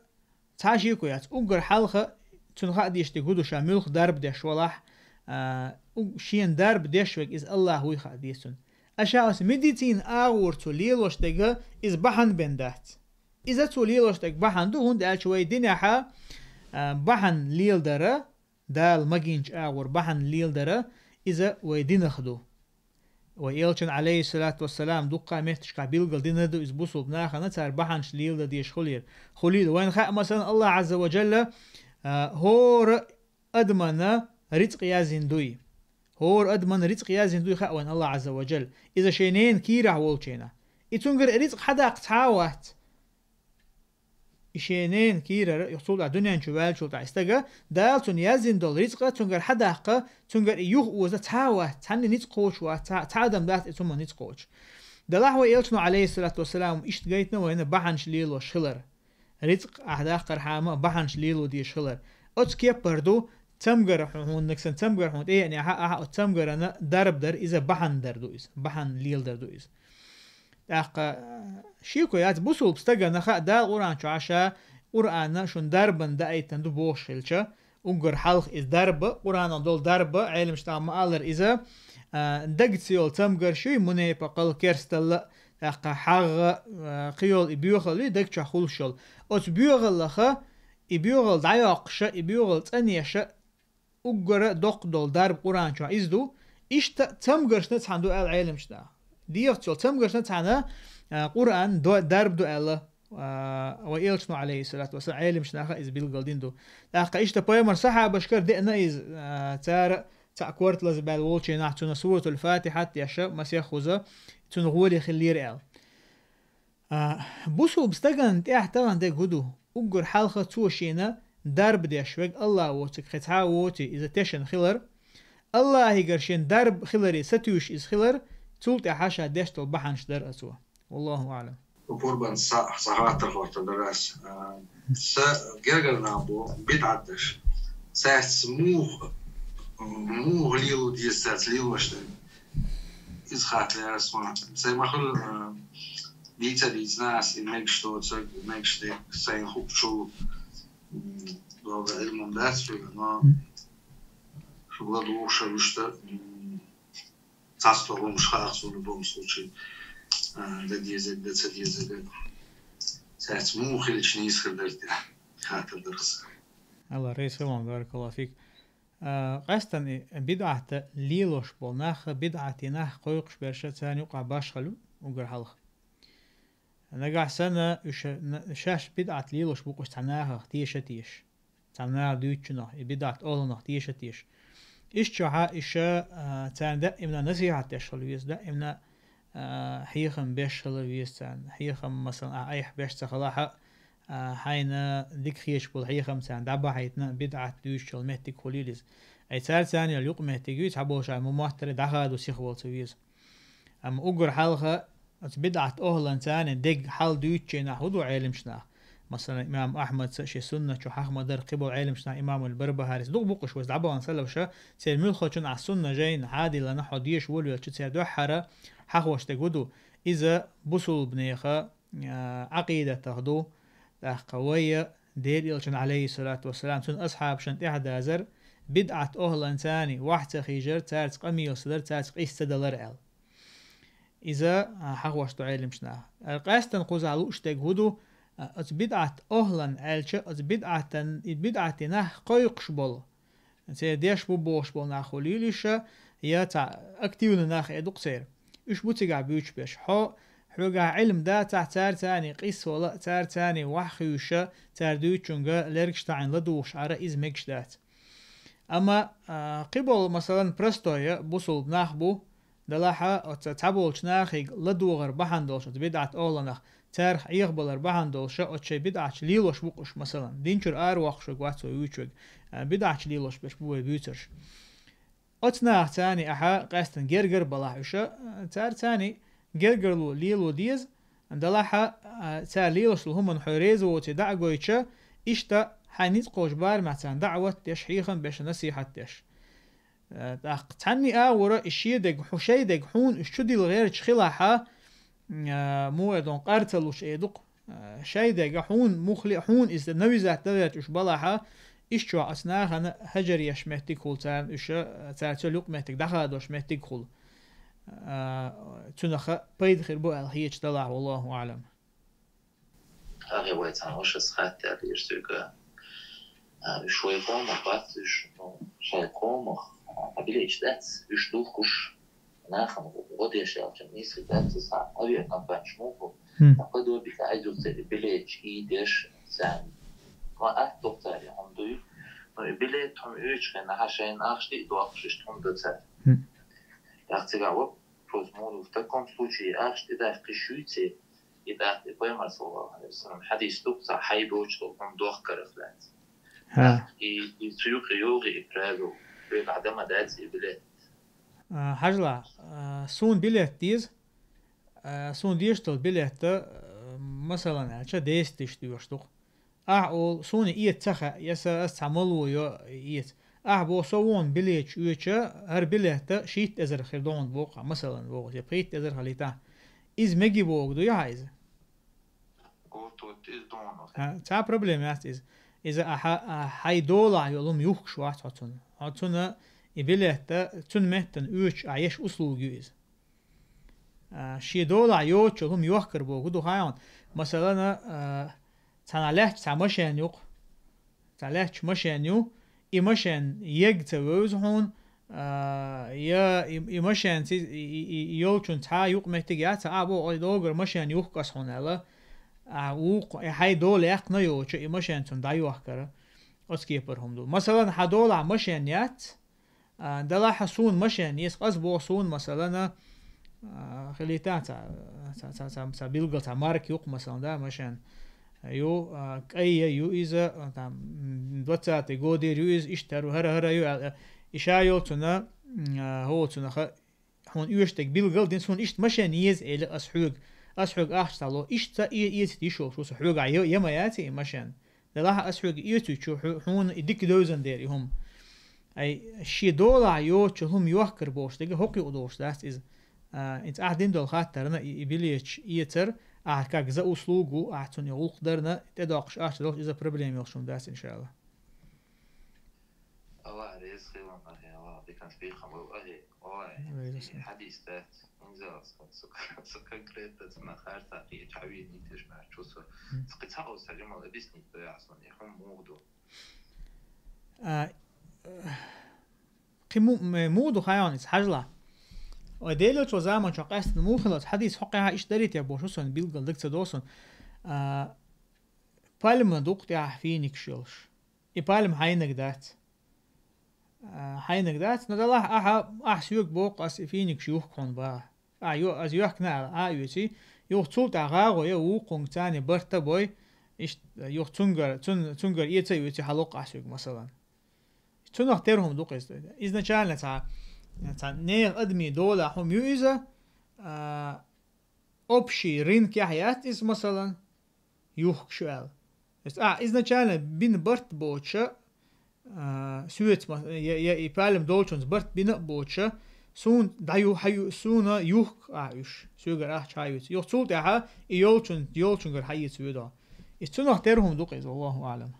цхьа а шеко яц, уггар хьалха цунна хаа дезаш дерг хӀун ду, ша муьлха дарба деш валахь, а, у-, шена дарба деш верг иза Аллах вуй хаа деза цунна. Аша оцу медицина агӀор цо лелош дерг иза бахьана бен дац. Иза цо лелош дерг бахьана ду, хӀунда аьлча вай динехь, а, бахьана леладара, Дала магийначу агӀор бахьана леладара, иза вай динах ду. Вай элчан, алейхиссалату вассалам, дуккха а метташкахь билгал дина ду иза бусулба нахана, цара бахьанаш леладан дезаш хуьлийла. Хуьлийла. Вайна хаьа, масалан, Аллах Азза ва Джалла, а, хӀора адамана рицкъ яздина дуй. ХӀора адамана рицкъ яздина дуй хаьа вайна Аллах Азза ва Джалла. Иза шен ненан кийрахь волчу хенахь. И цуьнгара и рицкъ хьадаккха цхьа а вац. И шен ненан кийрара, юха цул тӀаьхьа дуьнен чу ваьллачул тӀаьхьа и стага, Дала цунна яздина долу рицкъа цуьнгара хьадаккха, цуьнгара и юха оза цхьа а вац, цхьанна ницкъ кхочуш вац, цхьа, цхьа адам дац и цуьнан ницкъ кхочуш. Делахь вай элчано, алейхиссалату вассалам, иштта гайтина вайна бахьанаш лелош хилар. Рицкъ ахь даккхархьама бахьанаш лело дезаш хилар. Оцу кеппара ду, цамгар хьуна, хьуна нагсан цамгар хьуна тӀееанехьа, ахьа оцу цамгарана дарба дар, иза бахьана дар ду иза, бахьана леладар ду иза. ТӀаккха, а, шеко яц, бусулба стагана хаьа Дала Къуръан чохь ша, Къуръана шуна дарбан даийтина ду бохуш хилча, уггар хьалха иза дарба, Къуръанах долу дарба, Ӏеламаш тӀехь ма-аллара иза, а, дагца йолу цамгарш юй, мунепакъал, керсталла, тӀаккха хьагӀ, а, кхин йолу и боьхалла юй, даг чохь хуьлуш йолу. Оцу боьхаллаха И боьгӀал дӀайоккхуша, и боьгӀал цӀанъеша, уггара доккха дола дарба Къуръан чохь иза ду, иштта цамгаршна цхьаьна ду аьлла Ӏеламчу наха. ДегӀаца йолу цамгаршна цхьаьна, а, Къуръан до-, дарба ду аьлла, а, вай элчано, Ӏалайхиссалату вассалам, Ӏеламчу наха иза билгалдина ду. ТӀаккха иштта пайхамар сахьабашкара деана иза, а, цара цхьаъ корта лазабаьлла волчу хенахь цунна Суратул-Фатихьат а деша, масех хуза, цунна гӀоле хиллера аьлла. А, бусулба стагана тӀехь тахана дерг хӀун ду? Уггар хьалха цо шена дарба деш верг АллахӀ воцург кхин цхьа а воций, иза тешна хилар, АллахӀигара шен дарба хиларе сатуьйсуш иза хилар, цул тӀаьхьа ша деш долу бахьанаш дара цо. Валлаху аӀлам. Къурбан, са, са хаттар хӀоттор дара ас. А, са гергара нах бу, бидӀат деш. Цаьрца муха, муха лело деза, цаьрца лелош дерг? Иза хаттар яра ас ма. Сайн ма хуьлу, а, дийца а дийцина ас, и мегаш доцург, и мегаш дерг, сайна хуучул, м, долу Ӏилман дац хьоьга, но, м, шу ладугӀуш а вуьшта, м, цхьацца хӀумаш хаьа суна, в любом случае, а, дан дезарг, дан ца дезарг. Цаьрца муха хилча нийса хир дара те, хаттар дара ас. Алла реза хуьлда, баракаллаху фик. А, къаьстина и бидӀат лелош болу нах, бидӀатан нах кхойкхуш берш царна юкъахь башхалла ю уггар хьалха. Нагахь санна уьш, н-, шаьш бидӀат лелош бу-кх уьш цхьа нахах теша а теша. Цхьа наха дуьйцучунах, и бидӀат охӀланах теша а теша. Иштта чохь а иша, а, царна даимна насихьат деш хила веза, даимна, а, хьехам беш хила веза царна. Хьехам, масалан, ахь айхьа беш ца хилахь а, а, хьайна дика хеташ болу хьехам царна дӀабахьийтина, бидӀат дуьйцучул меттиг хуьлийла иза. Ай цара царна йолу юкъаметтиг ю, цхьаболчара ма-моттара дӀахадо сихвала ца веза. Амма уггар хьалха оцу бидӀат охӀлан царна дерг хьал дуьйцучу нах хӀун ду Ӏеламчу нах? Масалан, имам Ахьмадца шен суннат чу хьахма дара, кхиболу Ӏеламчу нах, имамул Барбахарис, дукха бу-кх уьш вайца дӀабахана салафаша, церан муьлххачунна ахь сунна жайна хьадийлана хьо дешаш волавелча, церан дуьххьара хьахош дерг хӀун ду? Иза бусулбанеха, а, Ӏакъидатах ду, тӀаккха вайя Делан элчан, Ӏалайхиссалату вассалам, цуьнан асхьабашна тӀаьхьадазар, бидӀат охӀлан царна ваьхьа ца хьийжар, цаьрца къамелаш ца дар, цаьрца къийса ца далар аьлла. Иза, а, хьахош ду Ӏеламчу наха. Ара къаьстина кхузахь лууш дерг хӀун ду, а, оцу бидӀат охӀлан аьлча, оцу бидӀатан, и бидӀатан нах кхойкхуш болу, церан деш бу бохуш болу нах хуьлийла уьш, я цхьа активна нах а ду-кх церан. Уьш бу цигахь буьйцуш берш. Хьо, хьоьгахь Ӏилма дацахь, цара царна къийса вала, цара царна ваьхьа хьийза, цара дуьйцучуьнга лергаш таӀийна ладугӀуш Ӏара, иза мегаш дац. Амма, а, кхиболу, масалан, простой бусулба нах бу, делахь а, оцу цхьаболчу нахе ладогӀар бахьана долуш оцу бидӀат охӀланах, царах Ӏехабалар бахьана долуш оцу шайн бидӀаташ лелош бу-кх уьш, масалан, дин чуьра аравоккхуш верг вац вай вуьйцург, а, бидӀаташ лелош берш бу вай буьйцурш. Оцу нахаца царна ахьа къаьстина гергара балахь уьш, а, цара царна гергарло лело деза, делахь а, а, цара лелош долу хӀуманна хьо реза воций дӀа а гойтуш, иштта хьайн ницкъ кхочу барамехь царна даӀват деш, хьехам беш, насихьат деш. Э, тӀаккха цхьанний агӀора и шен дерг, хьо шайн дерг хьуна уьш чудилла гӀерташ хилахь, э, муха эр ду, къар ца луш эр ду-кх, э, шайн дерг хьуна муххале а, хьуна иза навизат дан гӀерташ уьш балахь, иштта чохь оцу нахана хьажар еш меттиг хуьлу царна уьш, э, цара цуьнан юкъаметтиг дӀахадош меттиг хуьлу. Э, цунах пайда хир бу аьлла хеташ далахь, валлаху аӀлам. Ахьа вай цхьана вашас хаттар дира соьга. А, уьш вай къомах бац, уьш, ну, шайн къомах, а, билеташ дац, уьш духкуш, нахана гӀо деш аьлча, нийса дац, иза схьа авиакомпанеш муха бу. Хм. Наподобие, айдуццери билеташ ийдеш, царна. Ма атта ду-кх цара и хӀума дуй. Ну, и билет хӀума оьцучу хенахь шайна ахча тӀе а доккхуш, иштта хӀума ду цара. Хм. ТӀаккха цигахь вопрос муха ду: в таком случае ахча тӀе даккха йиш юй-те? И тӀаккха и пайхамар, саллаллаху Ӏалайхи ва саллам, хьадис ду-кх цхьа хьайна доцуш долу хӀума дохкарах лаьцна. ХӀа. И, и цу юкъа йогӀу и правило, вегахь дан ма дац и билет. А, хьажал, а, суна билет деза, а, суна дезаш долу билет, а, масалан аьлча, десять тысяч доьшуш ду-кх. Ахьа олу, суна и эца ца хаьа, я сан, ас цхьа мало йо и эца. Ахьа боху, со вон билеташ оьцу, хӀара билет шийтта эзар хир ду хьуна боху, масалан, боху, я пхийтта эзар хилийтахь. Иза мегий бохург дуй хьан иза? Гурт вуьту иза дуьйна. А, цхьа проблема яц иза. Иза ахьа, а, хьайн долахь йолу хӀума юхкуш вац хьо цунна. Хьо цунна и билет, цуьнан меттана оьцуш ахь еш услуга ю иза. А, шен долахь йоцучу хӀума йохкар бохург ду хьуна. Масалан, а, цхьана лаьтташ цхьа машен ю-кх. Цхьа лаьтташ машен ю, и машен ега ца вевза хьуна, а, я и, и машен ца, и, и, и, и йолчун цхьа юкъ меттиг яц, а, бо, ой, догара машен юхкас хьуна, аьлла, а, вукху, и хьай дола яьккхина йолча, и машен цун дӀайохкара, оцу кепара хӀума ду. Масалан, хьа долахь машен яц, а, далахьа суна машен, ес къас боху суна, масалана, а, хилита ца, ца, ца, ца, ца билгал, ца марк юкъ, масалан, да, машен. Ю, а, кӀайя ю иза, а, там, м, двадцатый годера ю иза, иштта хӀара, хӀара, хӀара ю, а, а, и ша йолчунна, м, а, хӀоцунаха, хьуна оьшург билгал дина, суна иштта машен еза, эли ас хьоьга. Ас хьоьга ахча ца ло, иштта ца э-, эцит йиш йолуш ву со хьоьга, я, я ма яций и машен. Делахь ас хьоьга эцуьйту хьу-, хьуна и дика девзан дера и хӀума. Ай, шен долахь йоцучу хӀума йохкар бохуш дерг хӀокху юкъа долуш дац иза. А, иза ахь дина долу хаттарна и, и билеташ эцар, ахь как за услугу, ахь цунна и гӀуллакх дарна, тӀедоккхуш ахча долуш иза проблема йолуш хӀума дац, иншалла. Аллах реза хила, Аллах диканца бийхам бу, ахи, ой, Вайрас. Хьадис дац, инзалс, ца, ца конкретно ца нахар ца кхеча хьавийна йиташ мар чу со. М. Ца кхин ца хьо ца жимал объяснить до яхсан, и хӀума муха ду. А, кхин му-, м-, муха ду хайон иза, хьажала. Ой, Делачо заман чу къаьстина муха хилац, хьадис хӀокхехьа иштта дарийта бохуш, сон билггал даг ца досун. А, пальма дукха тӀехь финикаш йолуш. И пальма хьайнаг дац. А, хьайнаг дац, но далахь ахьа, ахь соьга боху, ас и финикаш юхку хьуна баха. А, ю-, аз юьхкина ала, а, оьций. Юха цул тӀаьхьа гӀагӀо я вукхунга царна барта бой, иштта, юха цунгара, цун-, цунгара эца а оьций, хьалоккху ахь соьга, масалан. Цунах тера хӀума ду-кх иза. Изначально цхьа, цхьа нехан адамийн долахь хӀума ю иза, а, общий рынкехь яц иза, масалан, юхкуш аьлла. То есть, а, изначально бина барт боцуша, а, соьца ма-, я, я и палим долчунца барт бина а боцуша, суна дӀаю-, хьаю-, суна юхку а уьш, соьгара ахча хьаюьйцу. Юха цул тӀаьхьа и йолчун-, йолчунгара хьаэца воьду. И цунах тера хӀума ду-кх иза, Аллаху аӀлам.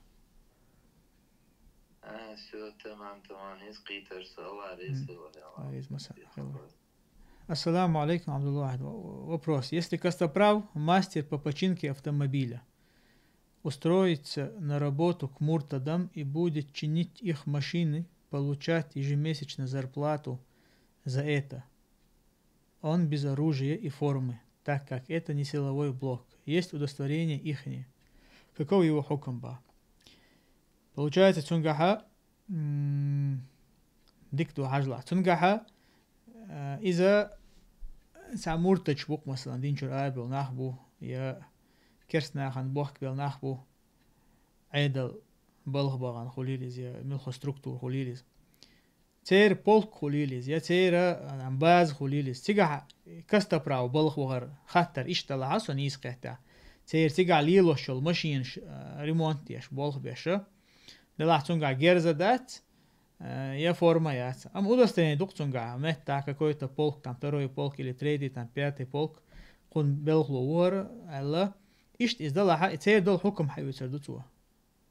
А, всё, тамам, тамам, иза кхийтар со, Аллах реза хила, Аллах. Аллах реза, масала, хила. Ассаламу алейкум, Абдулла Вахид. В-, вопрос. Если Костоправ мастер по починке автомобиля устроится на работу к муртадам и будет чинить их машины, получать ежемесячно зарплату за это, он без оружия и формы, так как это не силовой блок. Есть удостоверение ихнее. Каков его хукм ба? Получается, цунгахьа, м, дика ду хьажлахь. Цунгахьа, а, иза цхьа муртадаш бу-кх, масалан, динчуьра арабевлла нах бу, я керста нахана бохкабелла нах бу, Ӏедал балха бахана хуьлийла иза, я муьлхха структура хуьлийла иза. Церан полк хуьлийла иза, я церан, а, база хуьлийла иза. Цигахь Костоправ балха вахар хаттар иштта далахь, со нийса кхеттехь. Церан цигахь лелош йолу машинаш, а, ремонт деш, болх беш. Делахь цунгахь герз а дац, а, я форма яц. Амма удостоверение ду-кх цунгахь, меттахь какой-то полк, там, второй полк или третий, там, пятый полк, кхунна белхало ву хӀара аьлла. Иштта иза далахь, и церан долу хьукам хьаоьцур ду цо.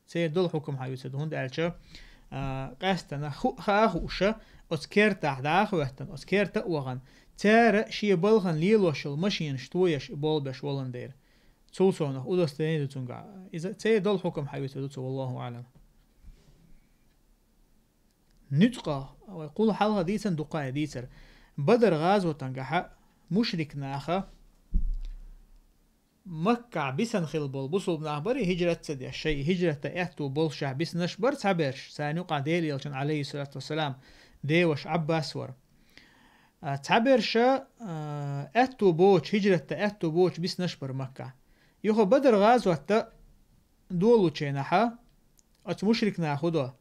Церан долу хьукам хьаоьцур ду, хӀунда аьлча, а, къаьстина ху-, хаа хууша, оцу кертахь дӀа а хӀоьттина, оцу керта а вахана, цара шен балхана лелош йолу машинаш тоеш и болх беш волун дера. Цул совнах удостоверение ду цунгахь. Иза церан долу хьукам хьаоьцур ду цо, валлаху аӀлам. Нуьцкъах, вай кхул хьалха дийцан дукха а дийцар. Бадар гӀазотангахьа мушрик наха Маккахь бисана хилла болу бусулба нах барий хӀижрат ца деш, шайн хӀижрата аьтту болушехь бисинарш бара цхьаберш, царна юкъахь Делан элчан, алейхиссалату вассалам, деваш Ӏаббас вара. А, цхьаберша, а, аьтту боцу, хӀижрата аьтту боцу бисинарш бара Маккахь. Юха Бадар гӀазотта долучу хенахьа, оцу мушрик наха хӀун до?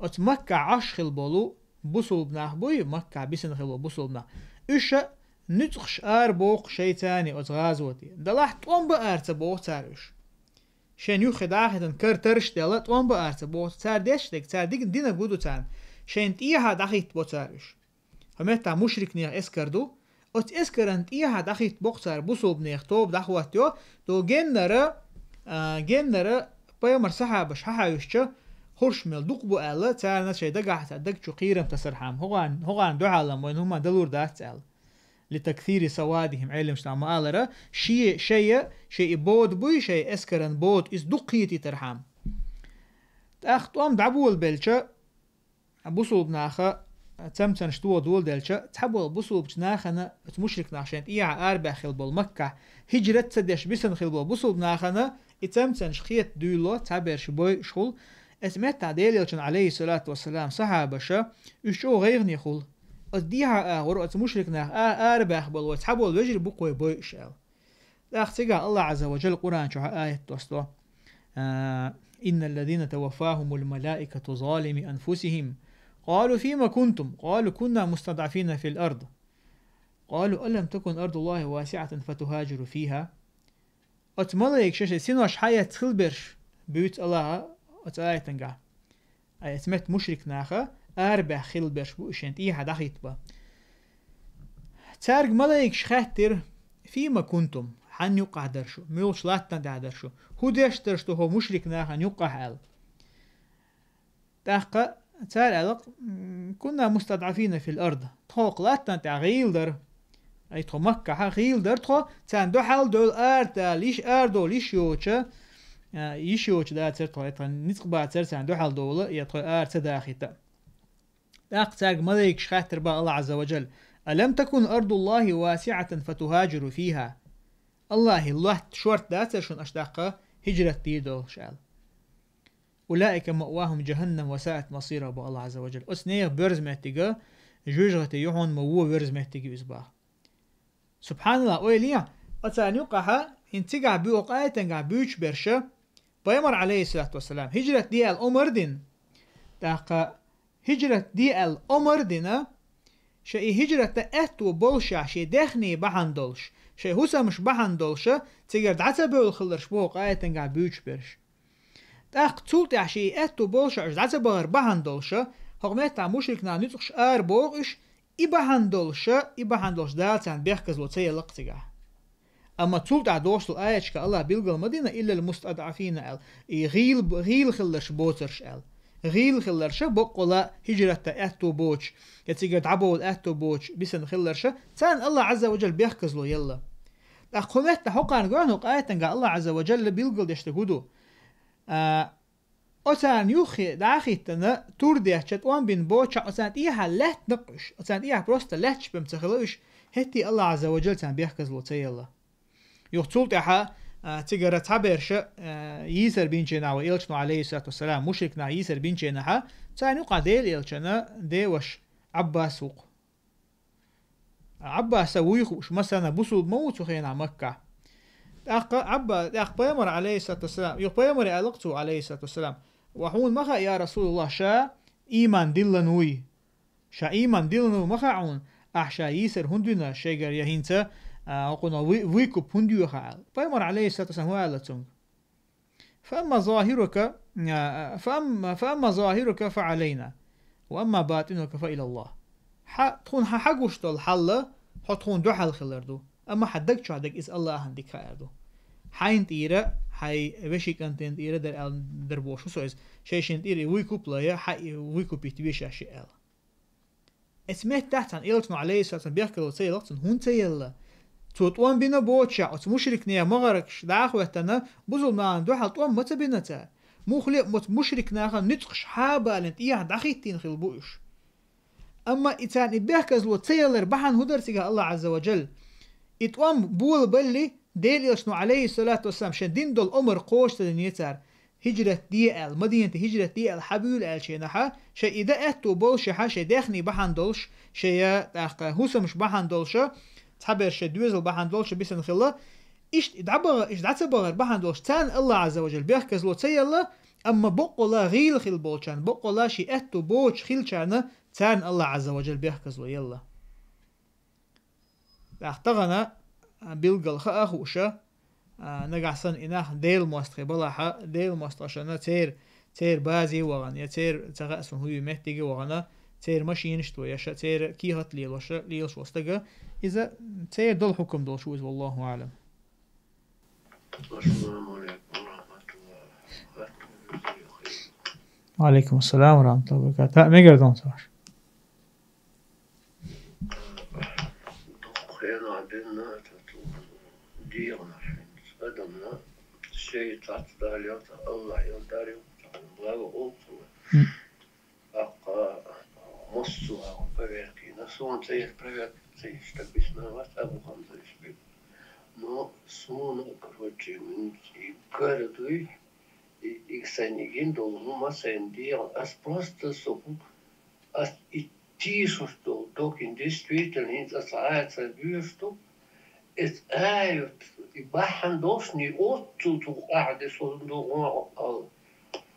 Оцу Маккахь Ӏаш хилла болу бусулба нах буй, Маккахь бисина хилла болу бусулба нах. Уьш а нуьцкъаш ара боху шайцани оцу гӀазоте. Далахь тӀом баара ца боху цара уьш. Шайн юххе дӀа а хӀиттина, кара тарш а делла, тӀом баара ца боху цара деш дерг, цара диг-, динарг хӀун ду царна. Шайна тӀехьа дӀахӀитта бо цара уьш. Хьо меттахь мушрикнех эскар ду. Оцу эскаран тӀехьа дӀахӀитта боккху цара бусулбанех тоба дӀахӀоттайо, догу геннара, а, геннара пайхамар сахьабаш хьахьаьвсича, хӀорш мел дукха бу аьлла, царна шайн дагахь цхьа даг чу кхерам тасархьама. ХӀокхарна, хӀокхарна дуьхьал-м вайна хӀумма далур дац аьлла. Ли таксири савадихим, Ӏелимаш ма-аллара, шен, шайа, шайн и бода буй, шайн эскаран бода, иза дукха кхетийтархьама. ТӀаккха тӀом дӀаболабелча, бусулба наха цамцанаш тоха доладелча, цхьаболу бусулбачу нахана оцу мушрик нах шайн тӀехьа арабаьхна хилла болу Маккахь хӀижрат ца деш бисина хилла болу бусулба нахана и цамцанаш хета дуьйлало, цхьаберш бойуш хуьлу. Оцу меттехь Делан Элчанан, Ӏалайхиссалату вассалам, сахьабаша, уьш чӀогӀа гӀайгӀане хуьлу. Оцу дехьа агӀор оцу мушрик нах а-, арабаьхна болу вай цхьаболу вежарий бу-кх вай бойуш аьлла. ТӀаккха цигахь Аллах Ӏазза ва Джалла Къуръан чохь аят досто: «إن الذين توفاهم الملائكة ظالمي أنفسهم قالوا فيم كنتم قالوا كنا مستضعفين في الأرض قالوا ألم تكن أرض الله واسعة فتهاجروا فيها». Оцу малайкаша шайн синош схьаэцна хилла берш буьйцу Аллаха оцу аятангахь. Ай, оцу метта мушрик наха арабаьхна хилла берш бу уьш шайн тӀехьа дӀахӀитта бан. Цаьрга малайкаша хаьттира: «Фима кунтум?» Хьанна юккъахь дара шу? Муьлхачу латтана тӀехь дара шу? ХӀун деш дара шу хӀокху мушрик нахана юккъахь аьлла? ТӀаккха цара аьлла: «М, кунна мустадӀафина фил ард». Тхо хӀокху латтана тӀехь гӀийла дара. Ай, тхо Маккахьа гӀийла дара тхо, царна дуьхьал довла ара дала йиш, ара довла йиш йоцуша, а, йиш йоцуш дацара тхо, я тхан ницкъ бацара царна дуьхьал довла, я тхо ара ца дахийта. ТӀаккха цаьрга малайкаша хаьттира бан Аллах Ӏазза ва Джалла: «Алам такун ардуллахи васиӀатан фатухаджиру фиха?» Аллахьан латта шорта дацара шуна аша тӀаккха хӀижрат дийр долуш аьлла. «Улаика маъвахум джаханнам ва саат масира», боху Аллах Ӏазза ва Джалла. Оцу нехан боьрза меттига, жоьжахатин юьхьун ма вон воьрза меттига иза боху. СубхьаналлахӀ, ойла е, оцарна юккъахьа, хӀинца цигахь буьйцу къаьтангахь буьйцуш берша, пайхамар, Ӏалайхиссалату вассалам, хӀижрат де аьлла омар а дина. ТӀаккха хӀижрат де аьлла омар а дина, шайн и хӀижрата аьтто болушехь, шайн даьхни бахьана долуш, шайн хӀусамаш бахьана долуша, цигара дӀа ца бевлла хилларш боху къаьтангахь буьйцуш берш. ТӀаккха цул тӀаьхьа шен и аьтту болуша уьш дӀа ца бахар бахьана долуша, хӀокху меттахь мушрик нах нуьцкъаш ара боху уьш, и бахьана долуша, и бахьана долуш Дала царна бехказло ца елла-кх цигахь. Амма цул тӀаьхьа догӀуш долу аяташка Аллах билгал ма дина, «Иллал мустадӀафина» аьлла, и гӀийла, гӀийла хилларш боцарш аьлла. ГӀийла хилларша баккъала хӀижратта аьтту боцуш, я цигара дӀабовла аьтту боцуш, бисина хилларша, царна Аллах Ӏазза ва Джалла бехказло елла. ТӀаккха кху меттахь хӀокхарна гойна хӀокху аятангахь Аллах Ӏазза ва Джалла билгалдеш дерг хӀун ду? А, оцарна юххе дӀа а хӀиттина, тур деттача, тӀом бина боцча, оцарна тӀехьа лаьттина-кх уьш, оцарна тӀехьа просто лаьтташ бен ца хилла уьш, хӀетте Аллах Ӏазза ва Джалла царна бехказло ца елла. Юха цул тӀаьхьа, а, цигара цхьаберша, а, йийсар бинчийнахь вай элчано, Ӏалайхиссалату вассалам, мушрик нах йийсар бинчийнахьа, царна юкъахь Делан элчанан деваш Ӏаббас ву-кх. Ӏаббаса вуй хууш, масана, бусулба ма ву цу хенахь Маккахь. ТӀаккха Ӏабба-, тӀаккха пайхамар, Ӏалайхиссалату вассалам, юха пайхамаре аьлла-кх цо, Ӏалайхиссалату вассалам: «Ва хьуна ма хаьа, я Расулаллах, ша ийман диллина вуй. Ша ийман диллина ву ма хаьа хьуна, ахь ша йийсар хӀунда вина, шайгара я хӀинца, а, хӀокхунах вуй-, вуйкуп хӀунда йоьху», аьлла. Пайхамар, Ӏалайхиссалату вассалам, хӀун аьлла цуьнга? «Фа амма загьирука, а, фа амма, фа амма загьирука фа Ӏалайна, ва амма батинука фа илаллах». Хьан, тхуна хьан хьагуш долу хьал, хьо тхуна дуьхьал хилар ду, амма хьан даг чохь дерг иза Аллахьан дика хаар ду. Хьайна тӀера, хьайн вешин кӀантана тӀера дара аьлла дара бохуш ву со иза. Шайшинна тӀера и вуйкуп лайа, хьан и вуйкуп йитта вешаш ши аьлла. Эцу меттехь цхьана элчано, Ӏалайхиссалату вассалам, бехказло ца елла-кх цунна, хӀунда ца елла? Цо тӀом бина боцуша, оцу мушрик нехан магӀаргаш дӀа а хӀоьттина, бусулба нахана дуьхьал тӀом ма ца бина цара. Муххале а оцу мушрик нахана нуьцкъаш схьа а балийна, тӀехьа дӀахӀиттийна хилла бу уьш. Амма и царна и бехказло ца ялар бахьана хӀун дара цигахь Аллах Ӏазза ва Джалла? И тӀом болабалли, Делан элчано, Ӏалайхиссалату вассалам, шайн дина долу омар кхочуш ца дина цара. ХӀижрат де аьлла, Мадинате хӀижрат де аьлла, хьан буьйлу аьллачийнахьа, шайн и дан аьтто болушехьа, шайн даьхни бахьана долуш, шайн я тӀаккха хӀусамаш бахьана долуша, цхьаберш шайн доьзал бахьана долуша бисина хилла. Иштта и дӀабаха-, иштта дӀа ца бахар бахьана долуш, царна Аллах Ӏазза ва Джалла бехказло ца елла, амма баккъала гӀийла хилла болчарна, баккъала шен аьтто боцуш хилчарна, царна Аллах Ӏазза ва Джалла бехказло елла. ТӀаккха тахана, а, билггал хаа хууша, а, нагахь санна и нах Делан мостагӀий балахьа, Делан мостагӀашна церан, церан базе а вахана, я церан ца хаьа суна хӀун ю меттиге а вахана, церан машинашца ваьша, церан кехат а лелоша, лелаш волу стага, иза церан долу хьукам долуш ву иза, валлаху аӀлам. Ассаламу алейкум ва рахматуллахи ва баракатуху. Ва алейкум ассалам ва рахматуллахи ва баракатуху. Мегар дон ца ваш. Дукха хенахь бина, цу дегӀанаш адамна шайн цхьацца далийта, Аллах йолу дарийта, Благо олцула. М. Ахка массу а проверкина. Суна цаеш проверка цаеш так бисна вас Абу Хамза ишбик. Но суна, короче, мин и городуй, и, и санигин долгу масен дел. Ас просто сухук, ас и тишуш дол докин действительно, ин ас аяца бюшту. Эс ают, и бахан дошни отцу тух ахде сон до ал.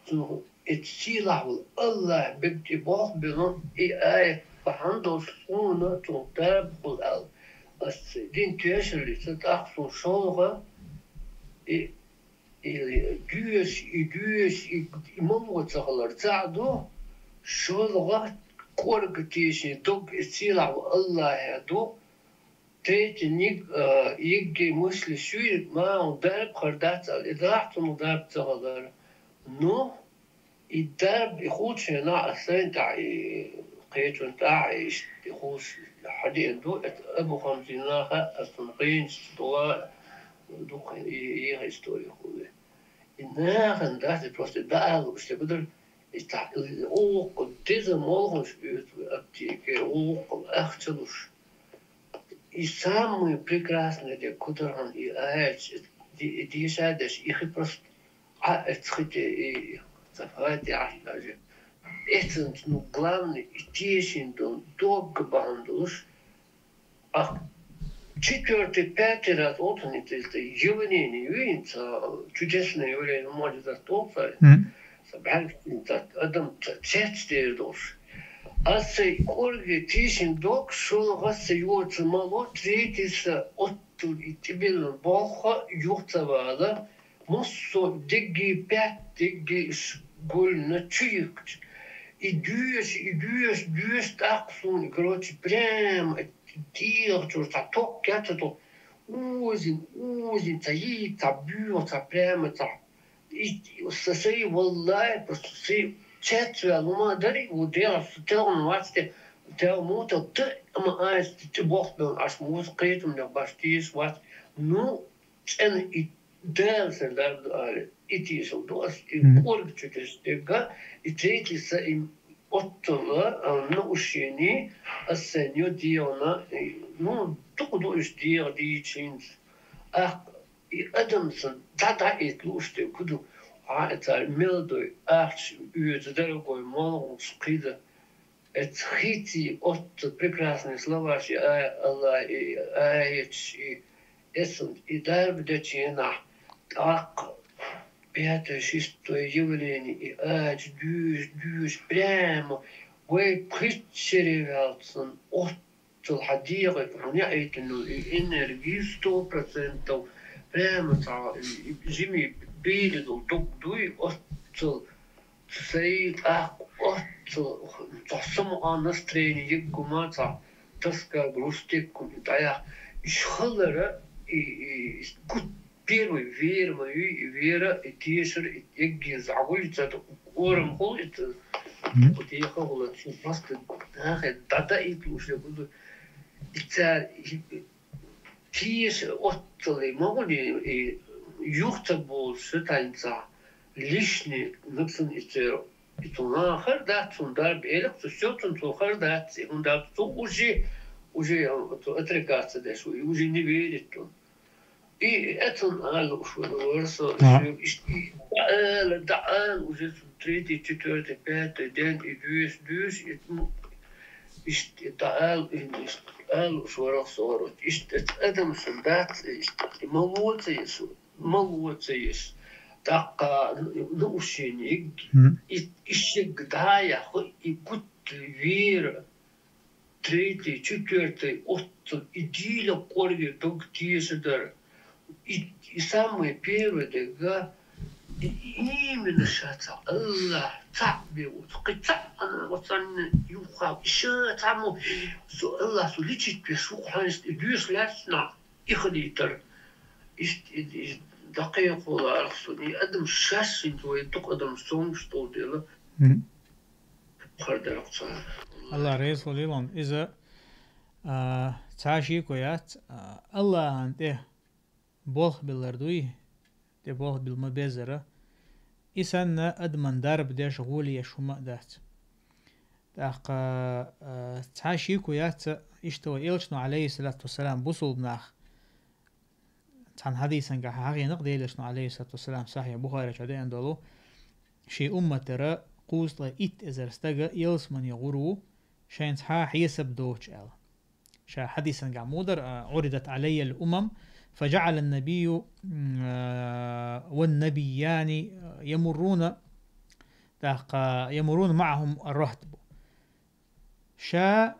Цу эт силахул Аллах бибти бох бинун и аят бахан дошуна цу дарбхул ал. Ас дин тешли са тахсу шолга и, и дюш, и дюш, и, и маму цахалар цаду шолга корг тишни дог и силахул Аллах ду. Третий ник, э, йигги мысли шуй, ма, он дарб хар дац ал, и дах цун дарб цагалар. Ну, и дарб, и хулчена, а сайн та, и кечун та, и ш-, и хулш хадин ду, эт Абу Хамзинаха, а сон кенч дуа, дух, и, и история хуле. И нахан дац, и просто да, а уж те буду, и та, и ок, деза молхуш, и аптеке, ок, ахчалуш. И самое прекрасное, де кудархан и ач, ди-, дишадеш, и хи просто, а, эцхите, и сафати, а, даже. Эцен, ну, главный, и тешин дон, дог бандуш. А четвёртый, пятый раз он это явление, видите, чудесное явление, может, застолца. М. Сабханкин тат адам ца-, цец дер дош. Асы корге тишин док, шолгасы юоца мало, третьса оттур и тибилн болха юхца вала, муссо дигги пят, дигги ш-, гульна чуйкч. И дюш, и дюш, дюш так сун, короче, прям, э, тих чур, та ток, я та ток. Узин, узин, та и, та бюр, та прямо, та И, и са сай, валлахи, просто сай чатвел ума дари, у дела сутелн васте, тел мутел ты, ама айс, ты бохтан, аш мус кайтум да баштиш вас. Ну, цен и дел сен дар али, и тишел дос, и Мгм. Корг чутеш дега, и третий са и оттала, а, на ушени, а сеню диона, и, ну, туку душ дио дичин. Ах, И адамсан да-да эт луште куду, а, это мелдой, ахч, уйт дорогой, молгун, скида. Эт хити от прекрасные слова, ши, а, Аллах, и, а, эт, и, эсун, и дарб дечена, так, пятое, шестое явление, и ач, дюш, дюш, прямо, вай, причеревелцун, от Цул хьадийгӀа, хьуна яйтина и энерги сто процентов прямо ца, и, и жими бийридул дуг дуй, оццул сай тӀаккха, оццул цхьа самукъа настроение йиггума ца, тоска, грусть йиггум и тӀаях. Иш халара и, и, и гут первый вера ма юй, и вера, и тешар, и эггин загӀуй, цад орам хул, и ц-, Мгм. Кутеха хула, цу баста нахе дада и тлуше буду. И цар, и теш оттали могуни, и юхта бол шитанца лишний нуксан и цер. И цуна хар дац, цун дарб элек, цу всё цун цу хар дац, и хун дарб цу уже, уже, э, цу отрекаться деш, и уже не верит он. И это он ала уж варса, Ага. Иш-, и да ала, да ала уже третий, четвёртый, пятый день, и дюш, дюш, и, ну, иш-, и да ала, и иш-, ала уж варса, иш-, это адам солдат, иш-, и молодцы есть, молодцы есть. Так, а, ну, ну, уши не, Мгм. И, и всегда я, хоть и гуд вера. Третий, четвёртый оттул и дила корги дог тешидар. И, и самое первое дега, и именно шаца Аллах, цаъ бе вот, кы цаъ ана вот санны юха, иша цамо, су Аллах су личит бе, су ханст, и дюш лячна, и хадитар. Ишт, и, и, дакъе хула архсу, и адам шашин твой, дук адам сом, что дела. Мгм. Алла реза хилва лан. Иза, а, цхьа шеко яц, а, Аллахӏан тӀе болх биллар дуй, тӀе болх билла ма безара. И санна адаман дарба деш, гӀоли еш хӀума а дац. ТӀаккха, а, цхьа шеко яц, иштта вай элчано, Ӏалайхи ссалату вассалам, бусулба нах цхьан хьадисангахь хьахийнакъ Делан элчано, Ӏалайхи ссалату вассалам, Сахьихь Бухари чу деана долу, шен умматара кхузткъе итт эзар стага ялсамане гӀур ву, шайна цхьа хьесап доцуш аьлла. Ша хьадисангахь мудар, а, «عرضت علي الأمم فجعل النبي، м, а, والنبيان يمرون، тӀаккха يمرون معهم الرهط» бу. Ша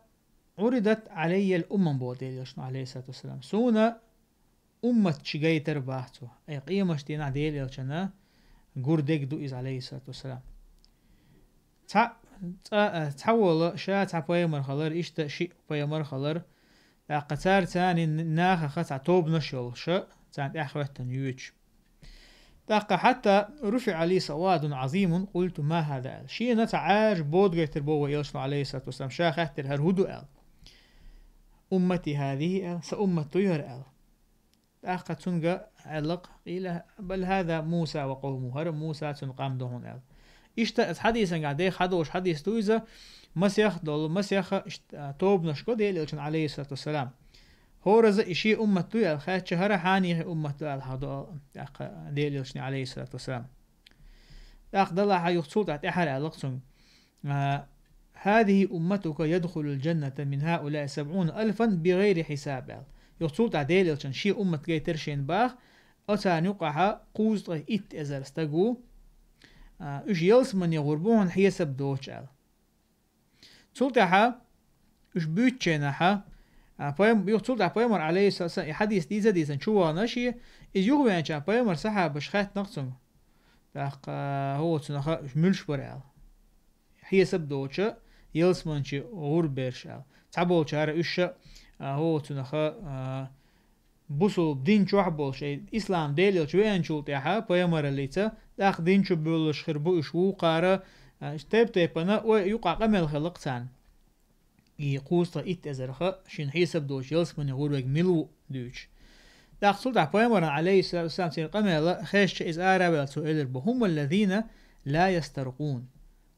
«عرضت علي الأمم» боху Делан элчано, Ӏалайхи ссалату вассалам. Суна уммат чу гайтар бах цо. Ай, къемаш дийнахь Делан элчанна гур дег ду иза, Ӏалайхи ссалату вассалам. Цхьа, цкъа, а, цхьа волу, ша цхьа пайхамар хилар, иштта шиъ пайхамар хилар. ТӀаккха цара царна нахаха цхьа тобанаш йолуша, царна тӀаьхьахӀоьттина йоьдуш. ТӀаккха «حتى رفع لي سواد عظيم قلت ما هذا» аьлла. Шена цхьа Ӏаьржа бода гайтар боху вай элчано, Ӏалайхи ссалату вассалам, ша хаьттира: «ХӀара хӀун ду?» аьлла. «أمتي هذه» аьлла, «Сан уммат ду хӀара» аьлла. ТӀаккха цуьнга аьлла-кх: «قيل بل هذا موسى وقومه», хӀара Муса, цуьнан къам ду хьуна аьлла. Иштта аса хьадисангахь деха хьадолуш хьадис ду иза, масех долу, масеха ишт-, а, тобанаш го Делан элчанна, Ӏалайхи ссалату вассалам. ХӀораза и шен уммат ду аьлла хаьттича, хӀара хьанехе уммат ду аьлла хьадо тӀаккха Делан элчане, Ӏалайхи ссалату вассалам. ТӀаккха далахьа юха цул тӀаьхьа тӀаьхьара аьлла-кх цуьнга: «آه، هذه أمتك يدخل الجنة من هؤلاء سبعون ألفا بغير حساب», аьлла. Юха цул тӀаьхьа Делан элчанна шен уммат гайтира шена бах, оцарна юкъахьа кхузткъе итт эзар стаг ву, а, уьш ялсамане гӀур бу хьуна хьесап доцуш аьлла. Цул тӀаьхьа уьш буьйцучу хенахьа, а, пайхам-, юха цул тӀаьхьа пайхамар, Ӏалайхи ссалам, и хьадис дийца а дийцина чу вахана шен, иза юхавеанча пайхамар сахьабаш хаьттина-кх цуьнга. ТӀаккха, хӀо, цунаха уьш муьлш бара аьлла. Хьесап доцуша, ялсамане гӀур берш аьлла. Цхьаболчара уьш ша, а, хӀо, цунаха, а, бусулба дин чохь болуш, ай, ислам Делан элча веанчул тӀаьхьа, пайхамараллица, тӀаккха дин чу буьллуш хир бу уьш вукхара, а, тайп-тайпана, ой, юкъа къамел хилла-кх царна. И кхузткъе итт эзарха шен хьесап доцуш ялсамане гӀур верг мила ву дуьйцуш. ТӀаккха цул тӀаьхьа пайхамаран, Ӏалайхи ссалату вассалам, церан къамел хезча, иза ара а ваьлла, цо элира бу: «هم الذين لا يسترقون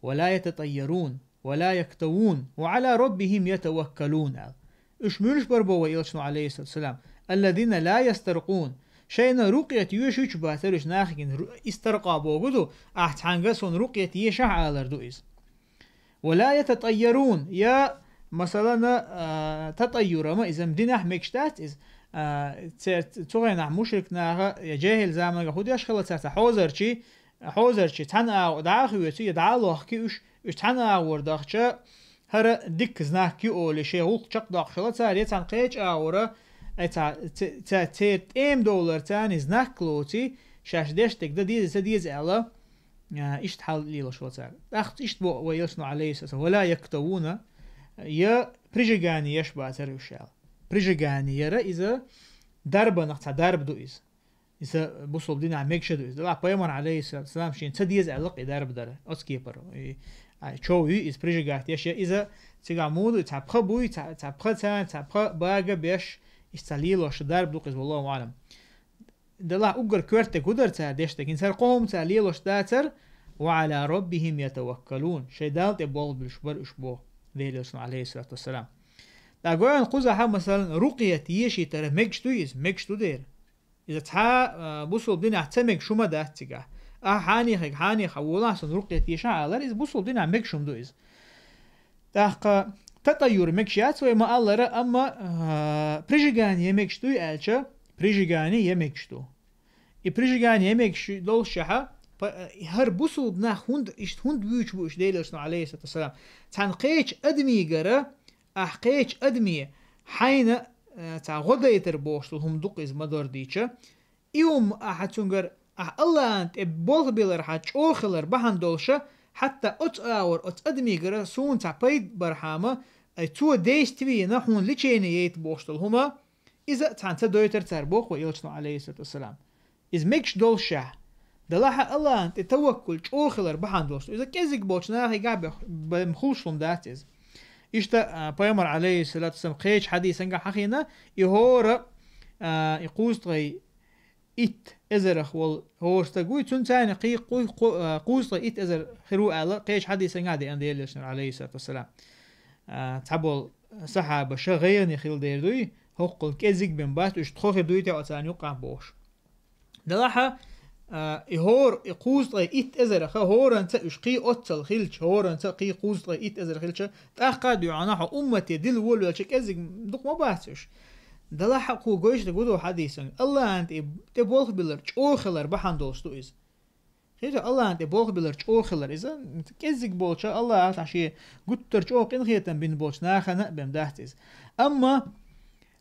ولا يتطيرون ولا يكتوون وعلى ربهم يتوكلون», аьлла. Уьш муьлш бара боху вай элчано, Ӏалайхи ссалату вассалам? «الذين لا يسترقون». Шайна рукъет йоьшуьйтуш бацара уьш нахе гина, ру-, истаркъа боху ду, ахь цхьаьнга суна рукъет ешахь алар ду иза. «ولا يتطيرون», я, масалана, а, татайюр ма иза-м динехь мегаш дац иза. А, церан цу хенахь мушрик наха, я жехӀил заманга хӀун деш хилла цара, цхьа хьозарчий, хьозарчий цхьана агӀор дӀа а хи оьцу, я дӀа а лохки уьш, уьш цхьана агӀор дахча, хӀара дикка знак ю олий, шен гӀуллакх чекхдоккхуш хилла цара, я цхьана кхечу агӀора, ай, цхьа, ц-, ца-, церан тӀема довлар царна знак лоций, шаьш деш дерг дан деза, ца деза аьлла, а, иштта хьал лелош вацара. ТӀаккха иштта бо вай элчано, Ӏалайхи ссалам: «ولا يكتوون», я прижигание еш бацара уьш аьлла. Прижигание яра иза дарбанах цхьа дарба ду иза. Иза бусулба динахь мегаш ду иза. Делахь пайхамар, Ӏалайхи ссалату вассалам, шена ца деза аьлла-кх и дарба дара. Оцу кепара. И, ай, чов ю иза, прижигать еш я иза, цигахь муха ду, цхьа пха буй, цхьа, цхьа пха царна, цхьа пха бага беш, иза цхьа лелош дарба ду-кх иза, валлаху аӀлам. Делахь уггар коьртаг хӀун дара цара деш дерг? ХӀинца хӀара кхо хӀума цара лелош дацара, «وعلى ربهم يتوكلون». Шайн Далла тӀе болх буьлуш бара уьш боху Делан элчано, Ӏалайхи ссалату вассалам. ТӀаккха вайна кхузахьа, масалан, рукъет ешийтара мегаш дуй иза? Мегаш ду дера. Иза цхьа, а, бусулба динехь ца мегаш хӀума дац цигахь. Ахьа хьанехега хьанех хьан волахь, суна рукъет ешахь алар, иза бусулба динехь мегаш хӀума ду иза. ТӀаккха татайюр мегаш яц вай ма-аллара, амма, а, прижигание мегаш дуй аьлча, прижигание я мегаш ду. И прижигание я мегаш доллушехьа, па-, хӀара бусулба нах хӀунда, иштта хӀунда вуьйцуш бу уьш Делан элчано, Ӏалайхи ссалату вассалам? Цхьана кхечу адамигара, ахь кхечу адаме хьайна, а, цхьа гӀо дайтар бохуш долу хӀума ду-кх иза ма-дарра дийча, и хӀума ахьа цуьнгара, ахь Аллахьан тӀе болх белархьа чӀогӀа хилар бахьана долуша, хьатта оцу агӀор оцу адамигара суна цхьа пайда бархьама, ай, цо действиена хьуна лечение яйта бохуш долу хӀума, иза цхьаьна ца дойтар цара боху вай элчано, Ӏалайхи ссалату вассалам. Иза мегаш доллушехь, делахьа Аллахьан тӀе таваккул чӀогӀа хилар бахьана долуш, иза кӀезиг болчу нахе гахь бех-, бен хуьлуш хӀума дац иза. Иштта, а, пайхамар, Ӏалайхи ссалату вассалам, кхечу хьадисангахь хьахийна, и хӀора, а, и кхузткъе итт эзарах волу хӀора стаг вуй, цуьнан царна кхий кху-, кху-, а, кхузткъе итт эзар хир ву аьлла, кхечу хьадисангахь деана Делан Элчанера, алейхиссалату вассалам. А, цхьаболу сахьабаша гӀайгӀане хилла дер дуй, хӀоккхул кӀеззиг бен бац, уьш тхо хир дуй те оцарна юккъахь бохуш. Делахь а, а, и хӀора, и кхузткъе итт эзараха хӀоранца уьш кхий оццал хилча, хӀоранца кхий кхузткъе итт эзар хилча, тӀаккха а дуьхьал хьо уммате дилла волавелча кӀеззиг дукха ма бац уьш. Делахь а кху гойтуш дерг ву ду хьадисан. Аллахьан тӀе, тӀе болх биллар чӀогӀа хилар бахьана долуш ду иза. Хета Аллахьан тӀе болх биллар чӀогӀа хилар иза, кӀеззиг болча Аллахьа шен гуттар чӀогӀа къинхетам бина болчу нахана а бен дац иза. Амма,